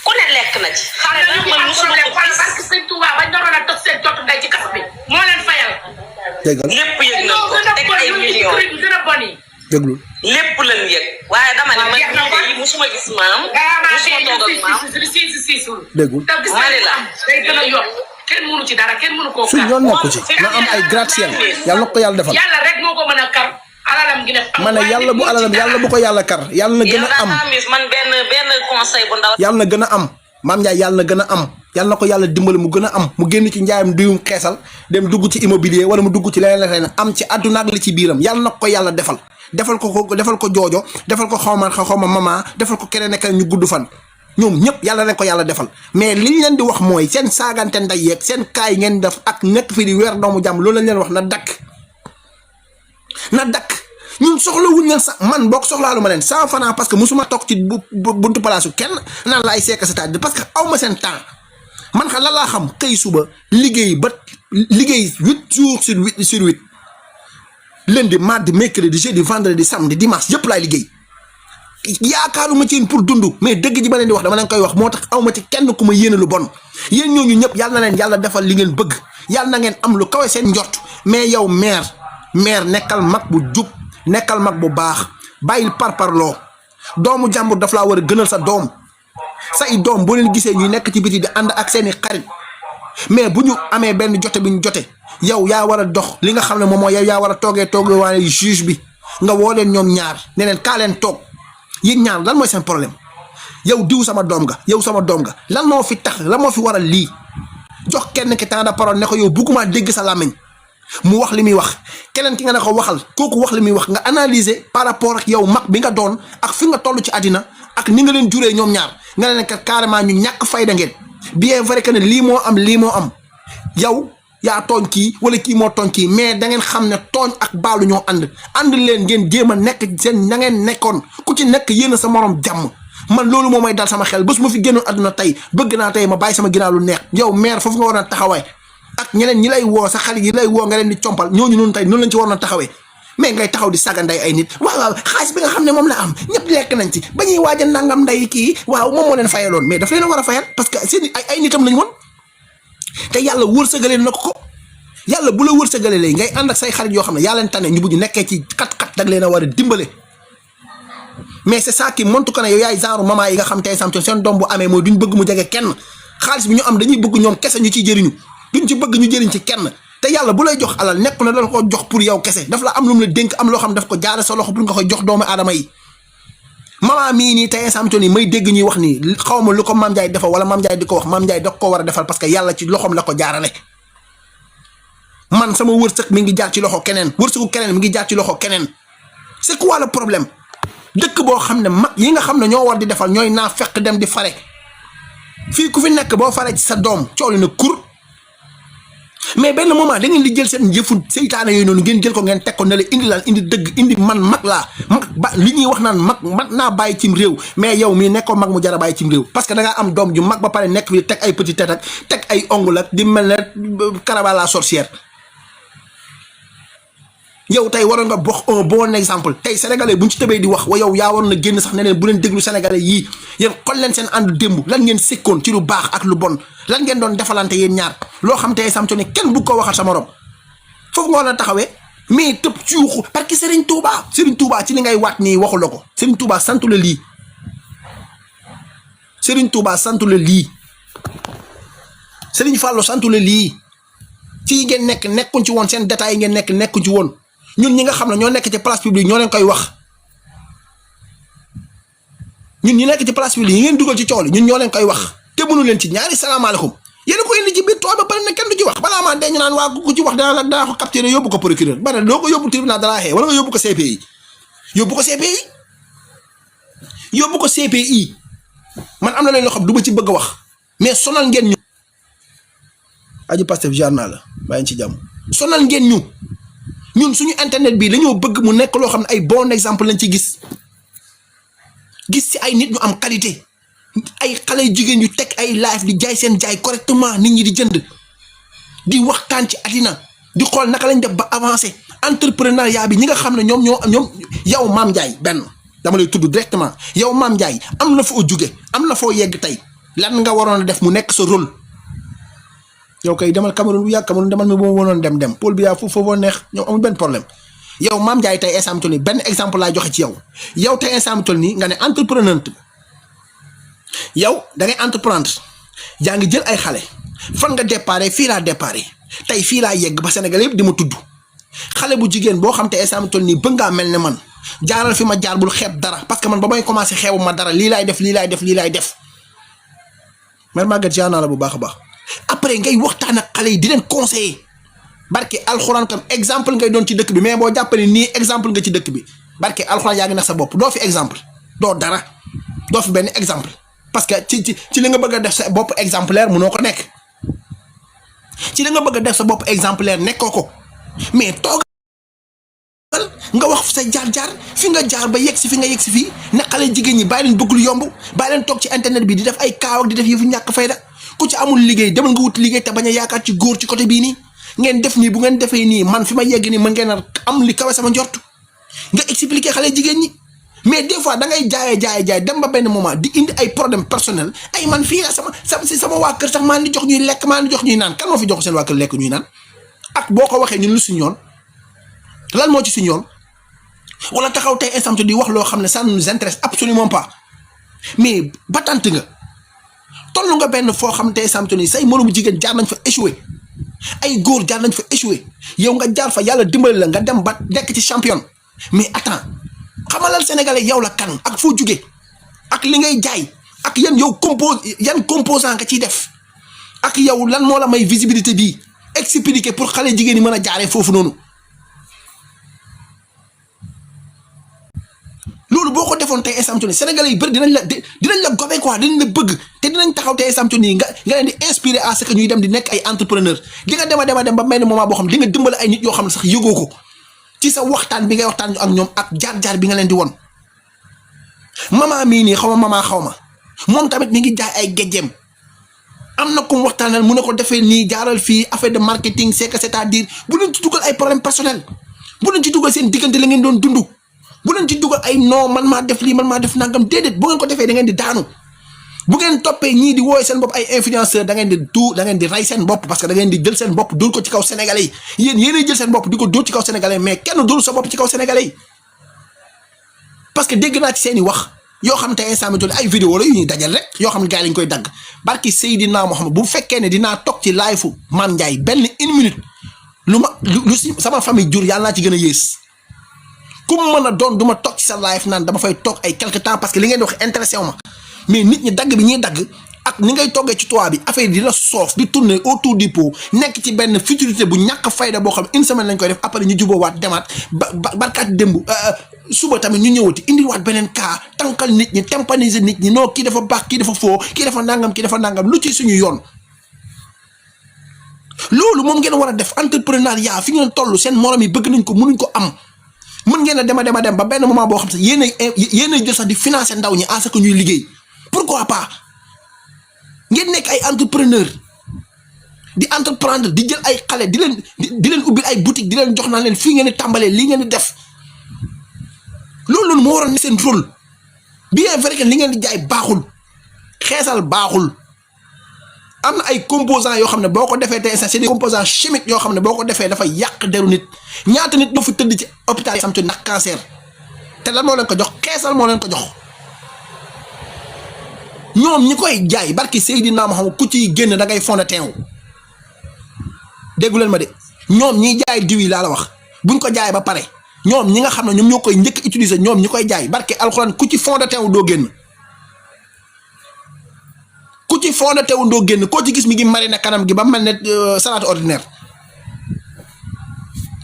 Speaker 3: ku ne lekk na ci. xam ne nag man musuma ko gis.
Speaker 5: parce que sëñ Touba bañ doon a toog seen jot ndey ci kaso bi moo leen fayal.
Speaker 2: dégg nga
Speaker 3: lépp yëg nañ ko teg ay millions
Speaker 5: gën a bon yi.
Speaker 2: déglu.
Speaker 3: lépp lañ yëg waaye dama ne man mii de musuma gis maam. musuma toog ak maam.
Speaker 2: déglu.
Speaker 3: mani la
Speaker 5: day gën a yokk kenn mënu ci dara kenn mënu koo kar.
Speaker 2: suñ yoon nekku ci na am ay gratte-ciel yàlla na ko yàlla defal.
Speaker 5: yàlla rek moo ko mën a kar alalam gi ne.
Speaker 2: ma ne yàlla bu alalam yàlla bu ko yàlla kar yàlla na gën a am.
Speaker 3: man benn conseil bu ndaw.
Speaker 2: yàlla na gën a am Mame Ndiaye yàlla na gën a am yàlla na ko yàlla dimbali mu gën a am mu génn ci njaayam duyum xeesal dem dugg ci immobilier wala mu dugg ci leneen am ci àdduna ak li ci biiram yàlla na ko yàlla defal defal ko joojo defal ko xawma mama defal ko keneen ak ñu gudd fan ñoom ñëpp yàlla nañ ko yàlla defal mais liñ leen di wax mooy seen saagante nday yeeg seen kaay ngeen def ak nekk fi di weer doomu jàmm loolu lañ leen wax na dakk ñun soxlawuñ leen sax man bokk soxlaalu ma leen 100 francs parce que musuma toog ci buntu palaasu kenn naan la ay seeka sa taaj parce que aw ma seen temps man xam la laa xam xëy suba liggéey 8 jours sur 8 lundi mardi mercredi jeudi vendredi samedi dimanche yëpp laay liggéey yaakaaruma ci pour dund mais dëgg ji ma leen di wax dama leen koy wax moo tax aw ma ci kenn ku ma yéene lu bon yéen ñooñu ñëpp yàlla na leen yàlla defal li ngeen bëgg yàlla na ngeen am lu kawe seen njort mais yow maire nekkal mag bu jub nekkal mag bu baax bàyyil parparloo doomu jàmbur daf laa war a gënal sa doom say doom boo leen gisee ñuy nekk ci biti di ànd ak seeni xarit mais bu ñu amee benn jote bi ñu jote yow yaa war a dox li nga xam ne moom mooy yow yaa war a toogee waane juge bi nga woo leen ñoom ñaar ne leen kaa leen toog yéen ñaar lan mooy seen problème yow diw sama doom nga yow sama doom nga lan moo fi tax lan moo fi waral lii jox kenn ki temps de parole ne ko yow bugguma dégg sa làmmiñ mu wax li muy wax keneen ki nga ne ko waxal kooku wax li muy wax nga analyser par rapport ak yow mag bi nga doon ak fi nga toll ci àddina ak ni nga leen juree ñoom ñaar nga leen kat carrément ñu ñàkk fayda ngeen bien vrai que ne lii moo am yow yaa tooñ kii wala kii moo tooñ kii mais da ngeen xam ne tooñ ak baalu ñoo ànd leen ngeen jéem a nekk seen na ngeen nekkoon ku ci nekk yéen a sa morom jàmm man loolu moo may dal sama xel bés ma fi génnoon àdduna tey bëgg naa tey ma bàyyi sama ginnaaw lu neex yow maire foofu nga war a taxawaay ak ñeneen ñi lay woo sa xarit yi lay woo nga leen di compal ñooñu noonu tey noonu lañ ci war na taxawee mais ngay taxaw di sàgga nday ay nit waaw xaalis bi nga xam ne moom la am ñëpp lekk nañ ci ba ñuy waaj a nangam nday kii waaw moom moo leen fayaloon mais daf leen a war a fayal parce que seen ay nitam lañ woon te yàlla wërsëgalee na ko yàlla bu la wërsëgalee lay ngay ànd ak say xarit yoo xam ne yaa leen tane ñu bu ñu nekkee ci kat dag leen a war a dimbale mais c'est ça qui montre que ne yow yaay genre maman yi nga xam tey sam seen doom bu amee mooy duñ bëgg mu jege kenn xaalis bi ñu am dañuy bëgg ñoom kese ñu ciy jëriñu duñ ci bëgg ñu jëriñ ci kenn te yàlla bu lay jox alal nekku na dala ko jox pour yow kese daf la am lu mu la dénk am loo xam daf ko jaare sa loxo pour nga koy jox doomu aadama yi maman mii nii tey samto nii may dégg ñuy wax nii xaw ma lu ko Mame Ndiaye defal wala Mame Ndiaye di ko wax Mame Ndiaye da ko war a defal parce que yàlla ci loxoom la ko jaarale man sama wërsëg mi ngi jaar ci loxo keneen wërsëgu keneen mi ngi jaar ci loxo keneen c'est quoi le problème dëkk boo xam ne mag yi nga xam ne ñoo war di defal ñooy naa fekk dem di fare fii ku fi nekk boo fare ci sa doom cooli na kur mais benn moment da ngeen di jël seen yëfu seytaane yooyu noonu ngeen jël ko ngeen teg ko ne la indi lan indi dëgg indi man mag laa mag ba li ñuy wax naan mag naa bàyyi cim réew mais yow mii nekkoo mag mu jar a bàyyi cim réew parce que da ngaa am doom ju mag ba pare nekk fi teg ay petit tête ak teg ay ongle ak di mel ne Caraba la sorcière yow tey waroon nga box un bon exemple tey sénégalais bu ñu ci tëbee di wax wa yow yaa waroon na génn sax ne leen bu leen déglu sénégalais yii yéen xool leen seen ànd démb lan ngeen sekkoon ci lu baax ak lu bon lan ngeen doon defalante yéen ñaar loo xam tey samto ne kenn bugg ko waxal sa morom foofu nga war a taxawee mais tëb cuuxu parce que Serigne Touba ci li ngay waat nii waxu la ko Serigne Touba santu la lii Serigne Touba santu la lii Serigne Fallou santu la lii ci ngeen nekkuñ ci woon seen détails yi ngeen nekkuñ ci woon ñun ñi nga xam ne ñoo nekk ci place publique ñoo leen koy wax ñun ñi nekk ci place publique yi ngeen dugal ci cool ñun ñoo leen koy wax te mënu leen ci ñaari salaamaaleykum yéen a ko indi ci biir tool ba pare ne kenn du ci wax balaa maa dee ñu naan waa ku ci wax danaa ko capturer yóbbu ko procureur ba ne doo ko yóbbu tribunal de la Haye wala nga yóbbu ko CPI yóbbu ko CPI man am na leen loo xam du ma ci bëgg a wax mais sonal ngeen ñu. aji Pastef jaar naa la bàyyi ci jàmm sonal ngeen ñu. ñun suñu internet bi dañoo bëgg mu nekk loo xam ne ay bon exemple lañ ci gis ci ay nit ñu am qualité ay xale jigéen yu teg ay live di jaay seen jaay correctement nit ñi di jënd di waxtaan ci àddina di xool naka lañ def ba avancer entrepreneuriat bi ñi nga xam ne ñoom yow Mame Ndiaye benn dama lay tudd directement yow Mame Ndiaye am na foo jóge am na foo yegg tey lan nga waroon a def mu nekk sa rôle yow kay demal Cameroun bu yàgg Cameroun demal mi bu ma wonoon dem Paul Biya foofu neex ñoom amul benn problème yow Mame Ndiaye tey instant nii benn exemple laa joxe ci yow tey instant nii nga ne entrepreneur yow da ngay entreprendre yaa ngi jël ay xale fan nga déparé fii laa déparé tey fii laa yegg ba Sénégal yëpp di ma tudd xale bu jigéen boo xam te instant nii bëgg ngaa mel ne man jaaral fi ma jaar bul xeeb dara parce que man ba may commencé xeebu ma dara lii laay def man Maguette jaar naa la bu baax a baax après ngay waxtaan ak xale yi di leen conseiller barke alxuraan kam exemple ngay doon ci dëkk bi mais boo jàppale nii exemple nga ci dëkk bi barke alxuraan yaa ngi nax sa bopp doo fi exemple doo dara doo fi benn exemple parce que ci li nga bëgg a def sa bopp exemplaire mënoo ko nekk ci li nga bëgg a def sa bopp exemplaire nekkoo ko mais toogal nga wax sa jaar-jaar fi nga jaar ba yegg si fi nga yegg si fii ne xale jigéen ñi bàyyi leen bëgg lu yomb bàyyi leen toog ci internet bi di def ay kaaw ak di def yëfu ñàkk fayda ku ci amul liggéey demal nga wut liggéey te bañ a yaakaar ci góor ci côté bii nii ngeen def nii bu ngeen defee nii man fi ma yegg nii mën ngeen a am li kawe sama njort nga expliquer xale jigéen ñi mais des fois da ngay jaay dem ba benn moment di indi ay problème personnel ay man fii la sama waa kër sax maa ngi jox ñuy lekk maa ngi jox ñuy naan kan moo fi jox seen waa kër lekk ñuy naan ak boo ko waxee ñun lu suñu yoon lan moo ci suñu yoon wala taxaw tey instant di wax loo xam ne ça ne nous intéresse absolument pas mais battante nga toll nga benn foo xam tey instant ni say moromu jigéen jaar nañ fa échoué ay góor jaar nañ fa échoué yow nga jaar fa yàlla dimbali la nga dem ba nekk ci champion mais attends xamalal sénégalais yow la kan ak foo jugee ak li ngay jaay ak yan composant nga ciy def ak yow lan moo la may visibilité bii expliquer pour xale jigéen ñi mën a jaaree foofu noonu. loolu boo ko defoon tey instant nii sénégalais yi bëri dinañ la gobe quoi dinañ la bëgg te dinañ taxaw tey instant nii nga leen di inspirer à ce que ñuy dem di nekk ay entrepreneur di nga dem ba benn moment boo xam ne di nga dimbale ay nit yoo xam ne sax yëgoo ko ci sa waxtaan bi ngay waxtaan ak ñoom ak jaar-jaar bi nga leen di won mama mii nii xaw ma moom tamit mi ngi jaay ay géjjeem am na comme waxtaanal mu ne ko defee nii jaaral fii affaire de marketing c'est-à-dire bu leen ci dugal ay problème personnel bu leen ci dugal seen diggante la ngeen doon dund. bu leen ci dugal ay non man maa def lii man maa def nangam déedéet bu ngeen ko defee da ngeen di daanu bu ngeen toppee ñii di wooye seen bopp ay influenceur da ngeen di rey seen bopp parce que da ngeen di jël seen bopp dóor ko ci kaw sénégalais yi yéenay jël seen bopp di ko dóor ci kaw sénégalais mais kenn dóor sa bopp ci kaw sénégalais yi parce que dégg naa ci seen i wax yoo xam te instant bi ay vidéo la yu ñuy dajal rek yoo xam ne gars yi lañ koy dagg barki Seydina Mohamed bu fekkee ne dinaa toog ci live fu Mame Ndiaye benn une minute lu si sama famille jur yàlla naa ci gën a yées ku mu mën a doon du ma toog ci sa live naan dama fay toog ay quelque temps parce que li ngeen di wax intéressé wu ma mais nit ñi dagg bi ñuy dagg ak ni ngay toggee ci toit bi affaire di la soof di tourner autour du pot nekk ci benn futilité bu ñàkk fayda boo xam ne une semaine lañ koy def après ñu jubóowaat demaat barkaat démb suba tamit ñu ñëwati indiwaat beneen cas tànkal nit ñi tympaniser nit ñi non kii dafa baax kii dafa faux kii dafa nangam lu ci suñu yoon. loolu moom ngeen war a def entrepreneuriat fi ngeen toll seen morom yi bëgg nañ ko mënuñ ko am. mën ngeen a dem ba benn moment boo xam sax yéenay jël sax di financer ndaw ñi à ce que ñuy liggéey pourquoi pas ngeen nekk ay entrepreneur di entreprendre di jël ay xale di leen ubbil ay boutique di leen jox naa leen fii ngeen di tàmbalee lii ngeen di def loolu noonu moo waroon ne seen rôle bien vrai que li ngeen di jaay baaxul xeesal baaxul am na ay composants yoo xam ne boo ko defee tey c'est des composants chimiques yoo xam ne boo ko defee dafa yàq deru nit ñaata nit doo fi tëdd ci hôpital yi xam te ndax cancer te lan moo leen ko jox xeesal moo leen ko jox ñoom ñi koy jaay barki Seydina Muhammad ku ciy génn da ngay fond de teint déggu leen ma de ñoom ñiy jaay diw yi laa la wax buñ ko jaay ba pare ñoom ñi nga xam ne ñoom ñoo koy njëkk utiliser ñoom ñi koy jaay barki alxuraan ku ci fond de teint doo génn. ku ci fond de teint doo génn koo ci gis mi ngi mariner kanam gi ba mel ne salade ordinaire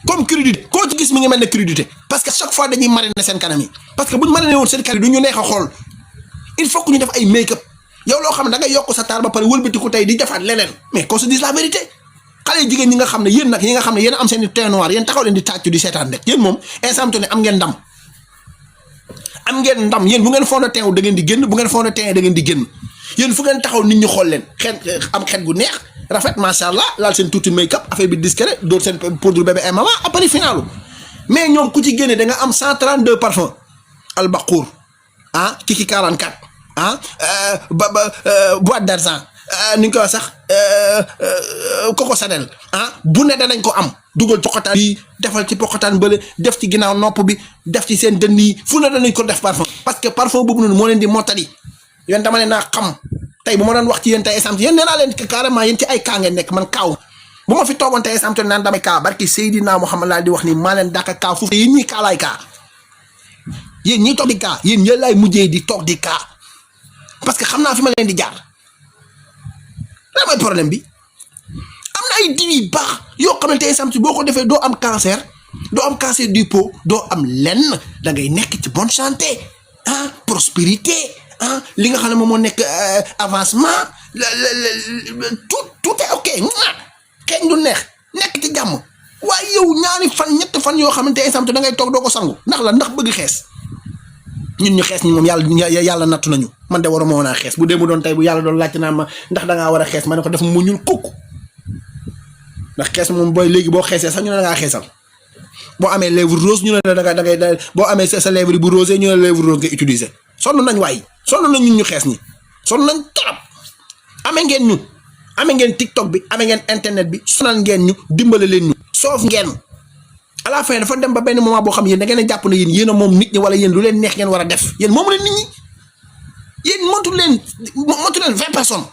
Speaker 2: comme crudité koo ci gis mi ngi mel ne crudité parce que chaque fois dañuy mariner seen kanam yi parce que buñ mariner woon seen kanam yi du ñu neex a xool il faut que ñu def ay make-up yow loo xam ne da ngay yokk sa taar ba pare wëlbatiku tey di defaat leneen mais qu'on se dise la vérité xale jigéen ñi nga xam ne yéen nag yi nga xam ne yéen am seen i teint noir yéen taxaw leen di tàccu di seetaan rek yéen moom instant ne am ngeen ndam yéen bu ngeen fond de teint da ngeen di génn bu ngeen fond de teint da ngeen di génn yéen fu ngeen taxaw nit ñi xool leen xet am xet gu neex rafet macha allah laal seen tuuti make up affaire bi discret dóor seen poudre bébé et maman après finalu mais ñoom ku ci génne da nga am 132 parfum Albaqour ah Kiki 44 ah boîte d'argent ni nga koy wax sax Coco Chanel ah bu ne danañ ko am dugal poqataan yi defal ci poqataan bële def ci ginnaaw nopp bi def ci seen dënn yi fu ne danañ ko def parfum parce que parfum boobu noonu moo leen di mottali yéen dama ne naa xam tey bu ma doon wax ci yéen tey exemple yéen nee naa leen carrément yéen ci ay kaa ngeen nekk man kaaw bu ma fi toogoon tey exemple naan damay kaa barki Seydina Muhammad laa di wax ni maa leen dàq kaa foofu yéen ñii kaa laay kaa yéen ñii toog di kaa yéen yéen laay mujjee di toog di kaa parce que xam naa fi ma leen di jaar lan mooy problème bi am na ay diw yu baax yoo xamante ne samedi boo ko defee doo am cancer du peau doo am lenn da ngay nekk ci bonne santé ah prospérité ah li nga xam ne moom moo nekk avancement tout est ok kenn du neex nekk ci jàmm waaye yow ñaari fan ñett fan yoo xamante ne samedi da ngay toog doo ko sangu ndax la ndax bëgg xees ñun ñu xees ñi moom yàlla nattu nañu man de waruma woon a xees bu dee mu doon tey bu yàlla doon laajte naa ma ndax da ngaa war a xees ma ne ko def mu ñuul kukk ndax xees moom booy léegi boo xeesee sax ñu ne da ngaa xeesal boo amee lèvre rose ñu ne la da ngay boo amee sa lèvre bu rosé ñu ne lèvre rose nga utiliser sonn nañ waay sonn nañ ñun ñu xees ñi sonn nañ trop amee ngeen TikTok bi amee ngeen internet bi sonal ngeen ñu dimbale leen ñu soof ngeen à la fin dafa dem ba benn moment boo xam yéen da ngeen a jàpp ne yéen a moom nit ñi wala yéen lu leen neex ngeen war a def yéen moomu leen nit ñi yéen motu leen 20 personnes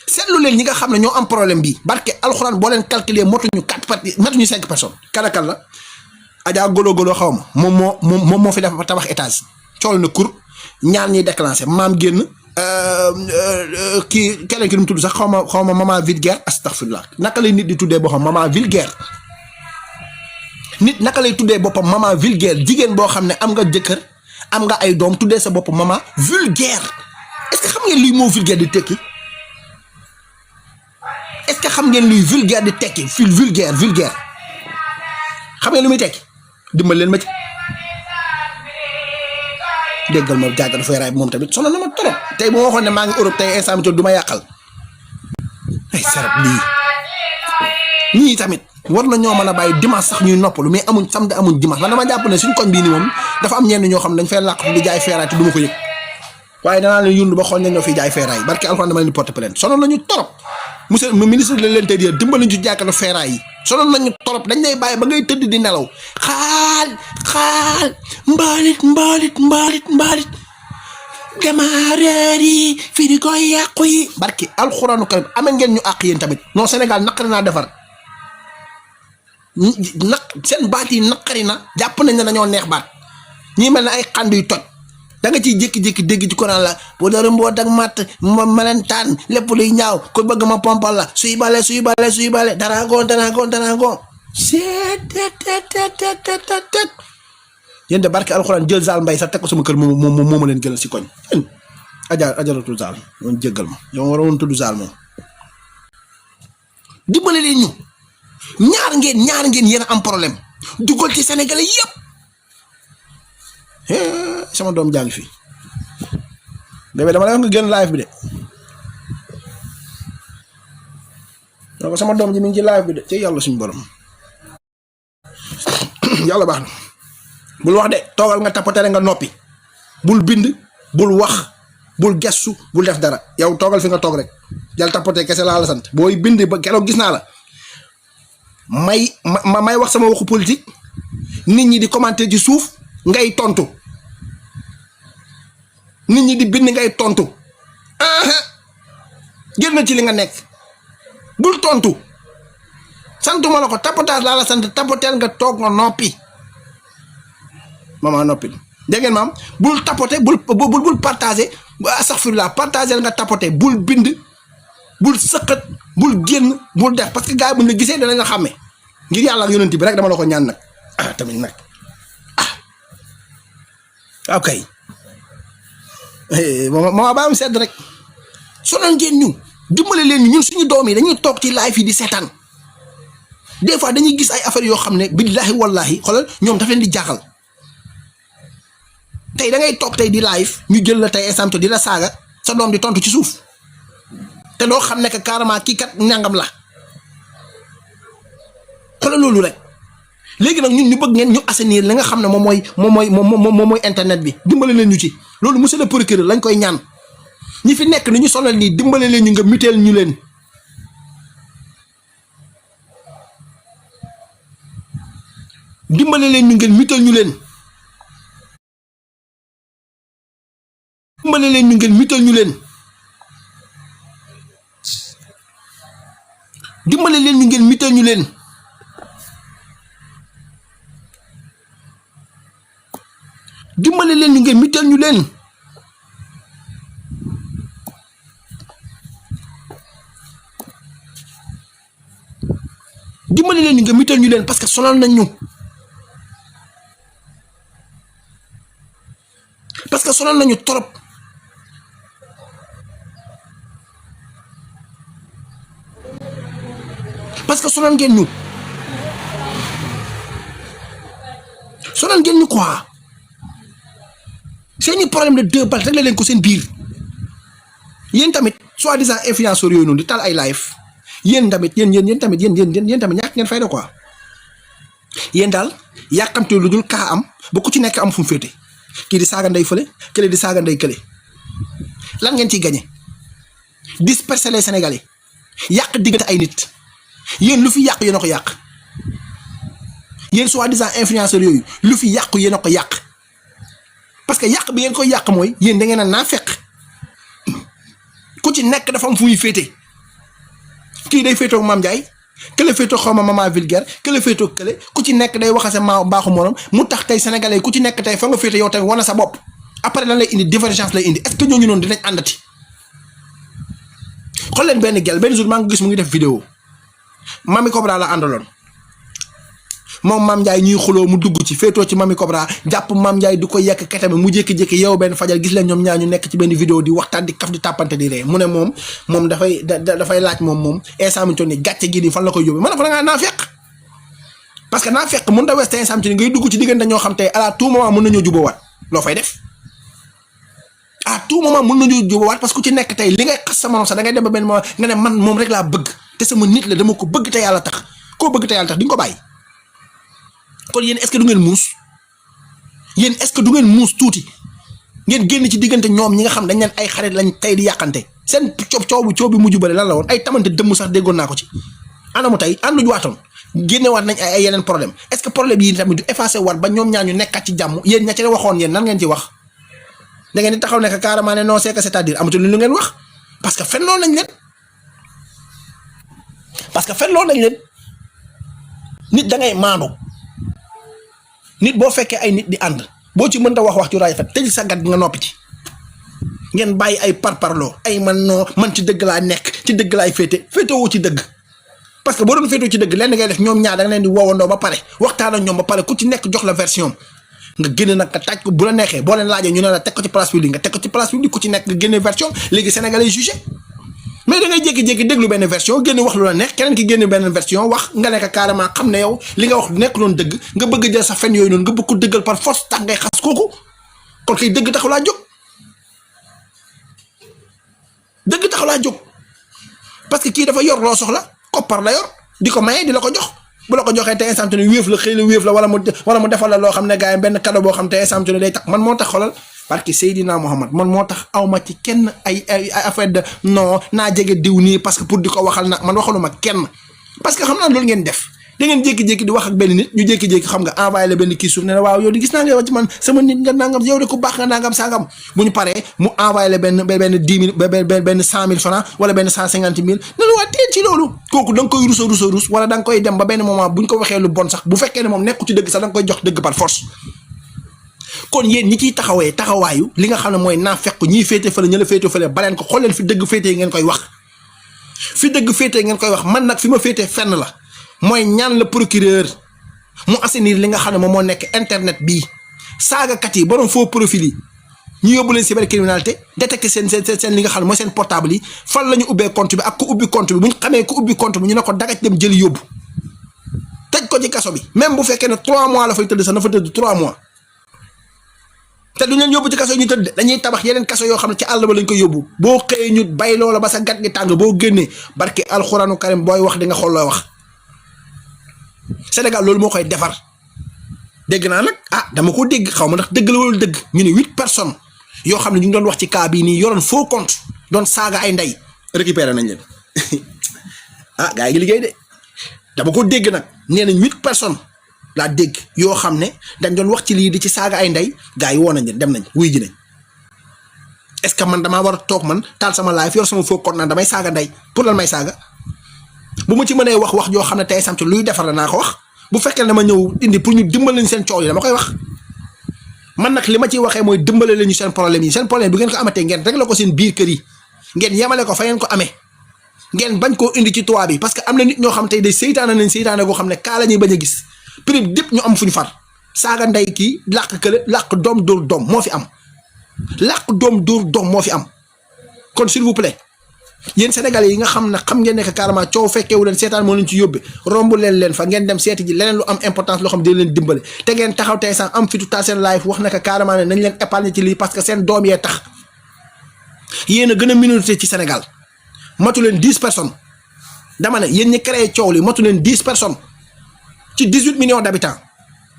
Speaker 2: seetlu leen ñi nga xam ne ñoo am problème bi barke alxuraan boo leen calculer motuñu 4 parties motuñu 5 personnes kanakal la Adja golo xaw ma moom moo fi def tabax étage cool na kur ñaar ñiy déclenché maam génn kii keneen ki nu mu tudd sax xaw ma maman vulgaire astaghfirullah naka lay nit di tuddee boo xam maman vulgaire nit naka lay tuddee boppam maman vulgaire jigéen boo xam ne am nga jëkkër am nga ay doom tuddee sa bopp maman vulgaire est-ce que xam ngeen luy moo vulgaire di tekki est-ce que xam ngeen luy vulgaire di tekki vulgaire xam ngeen lu muy tekki dimbal leen ma ci déggal ma jaaga dafay raay moom tamit sonal na ma trop tey bu ma waxoon ne maa ngi Europe tey instant bi du ma yàqal ay sarab lii ñii tamit war na ñoo mën a bàyyi dimanche sax ñuy noppalu mais amuñ samedi amuñ dimanche man dama jàpp ne suñ koñ bii nii moom dafa am ñenn ñoo xam ne dañ fay làq di jaay feeraay te du ma ko yëg waaye danaa leen yund ba xool ñoo fi jaay feeraay barke alxuraan dama leen di porte plainte sonal nañu trop monsieur ministre de l'intérieur dimbali ñu ci jàkkatu feeraay yi sonal nañu trop dañ lay bàyyi ba ngay tëdd di nelaw xaal mbaalit dama réer yi fii di koy yàqu yi barke alxuraanu karim amee ngeen ñu àq yéen tamit non Sénégal naqari naa defar seen baat yi naqari na jàpp nañ ne dañoo neex baat ñii mel ne ay xand yu toj da nga ciy jékki-jékki dégg ci Quran la bu dara mboot ak matt ma leen taan lépp luy ñaaw ko bëgg ma pompal la suy bale daragoon yéen de barke alxuraan jël zaal mbay sax teg ko sama kër moo ma leen gënal si koñ ajaratul zaal moom jéggal ma yow waroon tudd zaal moom dimbale leen ñu ñaar ngeen yéen a am problème dugal ci Sénégalais yëpp sama doom jàng fii bébé dama lay wax nga génn live bi de donc sama doom ji mi ngi ci live bi de ci yàlla suñu borom yàlla baax na bul wax de toogal nga tapotere nga noppi bul bind bul wax bul gestu bul def dara yow toogal fi nga toog rek jël tapote kese laa la sant booy bind ba keroog gis naa la may wax sama waxu politique nit ñi di commenter ci suuf ngay tontu nit ñi di bind ngay tontu génn ci li nga nekk bul tontu santuma la ko tapotage laa la sant tapoteel nga toog nga noppi maman noppi dégg ngeen maam bul tapoter bul partager astaghfirullah partager nga tapoter bul bind bul sëqat bul génn bul def parce que gars yi bu ñu la gisee danañ la xàmme ngir yàlla ak yonent bi rek dama la ko ñaan nag tamit nag ok mama baam sedd rek sonal ngeen ñu dimbale leen ñun suñu doom yi dañuy toog ci live yi di seetaan des fois dañuy gis ay affaires yoo xam ne billahi wallahi xoolal ñoom daf leen di jaaxal tey da ngay toog tey di live ñu jël la tey exemple di la saaga sa doom di tontu ci suuf te doo xam ne que carrément kii kat ñangam la xoolal loolu rek léegi nag ñun ñu bëgg ngeen ñu assainir li nga xam ne moom mooy internet bi dimbale leen ñu ci loolu monsieur le procureur lañ koy ñaan ñi fi nekk ni ñu sonal nii dimbale leen ñu nga mutel ñu leen dimbale leen ñu ngeen mutel ñu leen dimbale leen ñu ngeen mutel ñu leen dimbale leen ñu ngeen mutel ñu leen dimbale leen ñu ngeen mutel ñu leen dimbale leen ñu ngeen mutel ñu leen parce que sonal nañ ñu parce que sonal nañu trop parce que sonal ngeen ñu quoi seeni problème de deux balles rek leen ko seen biir yéen tamit soi-disant influenceurs yooyu noonu di tal ay live yéen tamit yéen tamit ñàkk ngeen fayda quoi yéen daal yàqamte lu dul kaa am ba ku ci nekk am fu mu féete kii di saaga ndey fële kële di saaga ndey kële lan ngeen ciy gagné disperser les Sénégalais yàq diggante ay nit yéen lu fi yàq yéen a ko yàq yéen soi-disant influenceurs yooyu lu fi yàqu yéen a ko yàq parce que yàq bi ngeen koy yàq mooy yéen da ngeen a naa fekk ku ci nekk dafa am fu muy féete kii day féetoog Mame Ndiaye kële féetoog xaw ma maman vulgaire kële féetoog kële ku ci nekk day waxase ma baaxu morom mu tax tey sénégalais ku ci nekk tey fa nga féete yow tamit wane sa bopp après lan lay indi divergence lay indi est-ce que ñooñu noonu dinañ àndati xool leen benn jour maa ngi gis mu ngi def vidéo Mamy Cobra la àndaloon moom Mame Ndiaye ñuy xuloo mu dugg ci féetoo ci Mamy Cobra jàpp Mame Ndiaye du ko yekk ketame mu jékki-jékki yow benn fajar gis leen ñoom ñaar ñu nekk ci benn vidéo di waxtaan di kaf di tàppante di ree mu ne moom dafay laaj moom instant mi toll nii gàcce gi di fan la koy yóbbu ma ne ko da ngaa naa fekk parce que naa fekk mën da weste instant mi ngay dugg ci diggante ñoo xam tey à tout moment mën nañoo jubóowaat loo fay def à tout moment mën nañoo jubóowaat parce que ku ci nekk tey li ngay xas sa morom sax da ngay dem ba benn moment nga ne man moom rek laa bëgg te sama nit la dama ko bëgg te yàlla tax koo bëgg te yàlla tax di nga ko bàyyi kon yéen est-ce que du ngeen muus tuuti ngeen génn ci diggante ñoom ñi nga xam dañ leen ay xarit lañ tey di yàqante seen coow bi mujj bële lan la woon ay tamante dëmm sax déggoon naa ko ci anamu tey ànduñu waatoon génnewaat nañ ay yeneen problème est-ce que problème yi tamit du effacé waat ba ñoom ñaar ñu nekkat ci jàmm yéen ña ci waxoon yéen nan ngeen ci wax da ngeen di taxaw nekk carrément ne non c'est-à-dire amatul lu ngeen wax parce que fen loolu nañ leen nit da ngay maandu nit boo fekkee ay nit di ànd boo ci mënta wax ci rafet tëj sa gat nga noppi ci ngeen bàyyi ay parparloo ay man ci dëgg laa nekk ci dëgg laay féetewoo ci dëgg parce que boo doon féetewoo ci dëgg lenn ngay def ñoom ñaar da nga leen di woowandoo ba pare waxtaan ak ñoom ba pare ku ci nekk jox la version nga génne nag nga taaj ko bu la neexee boo leen laajee ñu ne la teg ko ci place publique nga teg ko ci place publique ku ci nekk nga génne version léegi sénégalais jugé mais da ngay jékki-jékki déglu benn version génn wax lu la neex keneen ki génn benn version wax nga nekk carrément xam ne yow li nga wax nekk loon dëgg nga bëgg jël sa fen yooyu noonu nga bëgg ko dëggal par force tax ngay xas kooku kon kay dëgg taxu laa jóg parce que kii dafa yor loo soxla koppar la yor di ko maye di la ko jox bu la ko joxee te instant ne wéef la xëy la wéef la wala mu defal la loo xam ne gars yi benn cadeau boo xam te instant ne day tax man moo tax xolal parce que Seydina Mohamed man moo tax awma ci kenn ay affaire de non naa jege diw nii parce que pour di ko waxal nag man waxaluma kenn parce que xam naa loolu ngeen def da ngeen jékki-jékki di wax ak benn nit ñu jékki-jékki xam nga envoyé la benn kii suuf ne la waaw yow di gis naa nga yow ci man sama nit nga nangam yow de ku baax nga nangam sangam bu ñu paree mu envoyé la benn 10 000 benn 100 000 francs wala benn 150 000 ne la waa teel ci loolu kooku da nga koy rus wala da nga koy dem ba benn moment bu ñu ko waxee lu bon sax bu fekkee ne moom nekku ci dëgg sax da nga koy jox dëgg par force kon yéen ñi ciy taxawaayu li nga xam ne mooy naa fekk ñiy féete fële ña la féete fële baleen ko xool leen fi dëgg féete ngeen koy wax man nag fi ma féete fenn la mooy ñaan la procureur mu assainir li nga xam ne moom moo nekk internet bii saagakat yi borom faux profil yi ñu yóbbu leen cybercriminalité détecté seen li nga xam ne mooy seen portable yi fan la ñu ubbee compte bi ak ku ubbi compte bi bu ñu xamee ku ubbi compte bi ñu ne ko dagaj dem jëli yóbbu tëj ko ci kaso bi même bu fekkee ne 3 mois la fay tëdd sax na fa tëdd 3 mois te du leen yóbbu ci kaso ñu tëdd dañuy tabax yeneen kaso yoo xam ne ci àll ba lañ koy yóbbu boo xëyee ñu bay loola ba sa gat gi tàng boo génnee barke alxuraanu karim booy wax di nga xool looy wax Sénégal loolu moo koy defar dégg naa nag dama ko dégg xaw ma ndax dëgg la wala dëgg ñu ne 8 personnes yoo xam ne ñu ngi doon wax ci cas bii nii yoroon faux compte doon saaga ay ndey récupéré nañ leen gars yi ngi liggéey de dama ko dégg nag nee nañ 8 personnes laa dégg yoo xam ne dañ doon wax ci lii di ci saaga ay ndey gars yi woo nañ leen dem nañ wuy ji nañ est-ce que man damaa war a toog man taal sama live yor sama faux compte naan damay saaga ndey pour lan may saaga bu ma ci mënee wax joo xam ne tey samti luy defar la naa ko wax bu fekkee dama ñëw indi pour ñu dimbal leen seen coow yi dama koy wax man nag li ma ciy waxee mooy dimbale leen ñu seen problème yi seen problème bu ngeen ko amatee ngeen régler ko seen biir kër yi ngeen yemale ko fa ngeen ko amee ngeen bañ koo indi ci toit bi parce que am na nit ñoo xam tey day seytaane nañ seytaane goo xam ne kaa la ñuy bañ a gis prix dépp ñu am fu ñu far saaga ndey kii làq kële làq doom dóor doom moo fi am làq doom dóor doom moo fi am kon s'il vous plaît yéen sénégalais yi nga xam ne xam ngeen ne que carrément coow fekkeewu leen seetaan moo leen ci yóbbe romb leen fa ngeen dem seeti ji leneen lu am importance loo xam ne leen dimbale te ngeen taxaw tey sax am fitu taal seen live wax na que carrément ne nañ leen épargner ci lii parce que seen doom yee tax yéen a gën a minorité ci Sénégal matu leen 10 personnes dama ne yéen ñi créé coow li matu leen 10 personnes ci 18 millions d'habitants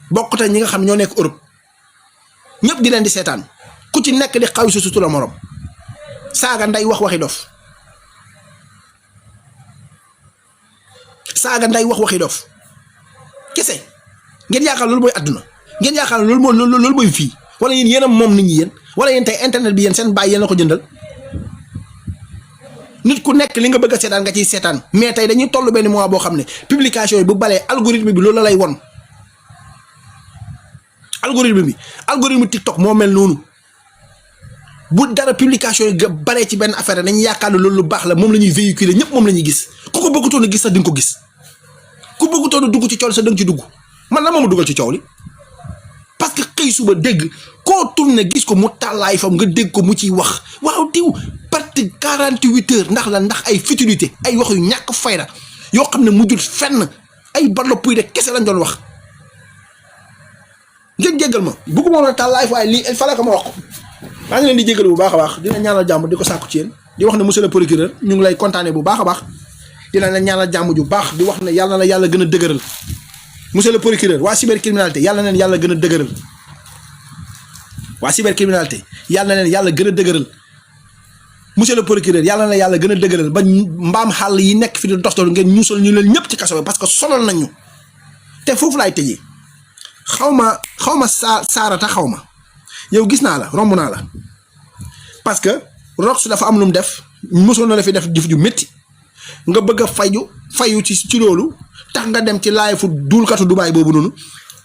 Speaker 2: bokkute ñi nga xam ñoo nekk Europe ñëpp di leen di seetaan ku ci nekk di xaw si sutura morom saaga nday wax waxi dof saaga nday wax waxi dof kese ngeen yaakaar loolu mooy adduna ngeen yaakaar loolu mooy fii wala yéen a moom nit ñi yéen wala yéen tey internet bi yéen seen baay yéen la ko jëndal nit ku nekk li nga bëgg a seetaan nga ciy seetaan mais tey dañuy toll benn mois boo xam ne publication yi bu balee algorithme bi loolu la lay won algorithme TikTok moo mel noonu bu dara publication yi baree ci benn affaire dañuy yaakaar ne loolu lu baax la moom la ñuy véhiculer ñëpp moom la ñuy gis ku ko bëggutoon a gis sax di nga ko gis ku bëggutoon a dugg ci coow li sax da nga ci dugg man la moom a dugal ci coow li parce que xëy suba dégg koo tourné gis ko mu tàllaay fam nga dégg ko mu ciy wax waaw diw parti 48 heures ndax la ndax ay futilité ay wax yu ñàkk fayda yoo xam ne mujjul fenn ay barlo puy de kese lañ doon wax ngeen jéggal ma bëgguma woon a tàllaay fa waaye lii il fallait que ma wax ko maa ngi leen di jégalu bu baax a baax dina ñaanal jàmm di ko sàkku ci yéen di wax ne monsieur le procureur ñu ngi lay kontaane bu baax a baax dina la ñaanal jàmm ju baax di wax ne yàlla na yàlla gën a dëgëral monsieur le procureur waa cybercriminalité yàlla na leen yàlla gën a dëgëral waa cybercriminalité yàlla na leen yàlla gën a dëgëral monsieur le procureur yàlla na yàlla gën a dëgëral ba mbaam xàll yi nekk fi di doxtal ngeen ñuusal ñu leen ñëpp ci kaso bi parce que sonal nañ ñu te foofu laay tëjee xaw ma saarata xaw ma yow gis naa la romb naa la parce que Rox dafa am lu mu def mosoon na la fi def jëf ju métti nga bëgg a fayu ci loolu tax nga dem ci laay fu duulkatu Dubaay boobu noonu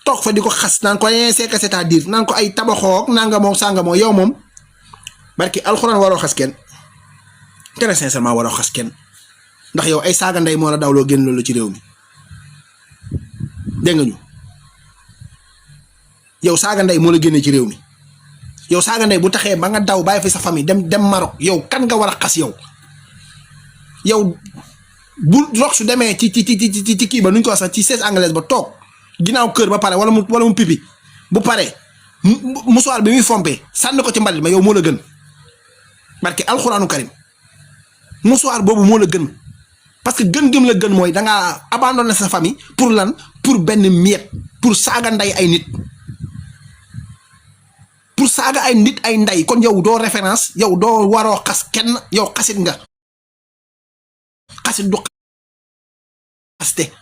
Speaker 2: toog fa di ko xas naan ko c'est que c'est-à-dire naan ko ay tabaxoog nanga moom sànga moom yow moom barki alxuraan waroo xas kenn très sincèrement waroo xas kenn ndax yow ay saaga ndey moo la dawloo génn loolu ci réew mi dégg nga ñu yow saaga ndey moo la génnee ci réew mi yow saaga ndey bu taxee ba nga daw bàyyi fi sa famille dem Maroc yow kan nga war a xas yow bu Rox su demee ci kii ba nuñ ko wax sax ci siège anglaise ba toog ginnaaw kër ba pare wala mu pipi bu pare musuwaar bi muy fompee sànni ko ci mbalit ma yow moo la gën barke alxuraanu karim musuwaar boobu moo la gën parce que gën la gën mooy dangaa abandonné sa famille pour lan pour benn miette pour saaga nday ay nit pour saaga ay nit ay nday kon yow doo référence yow doo waroo xas kenn yow xasit nga xasit du xaste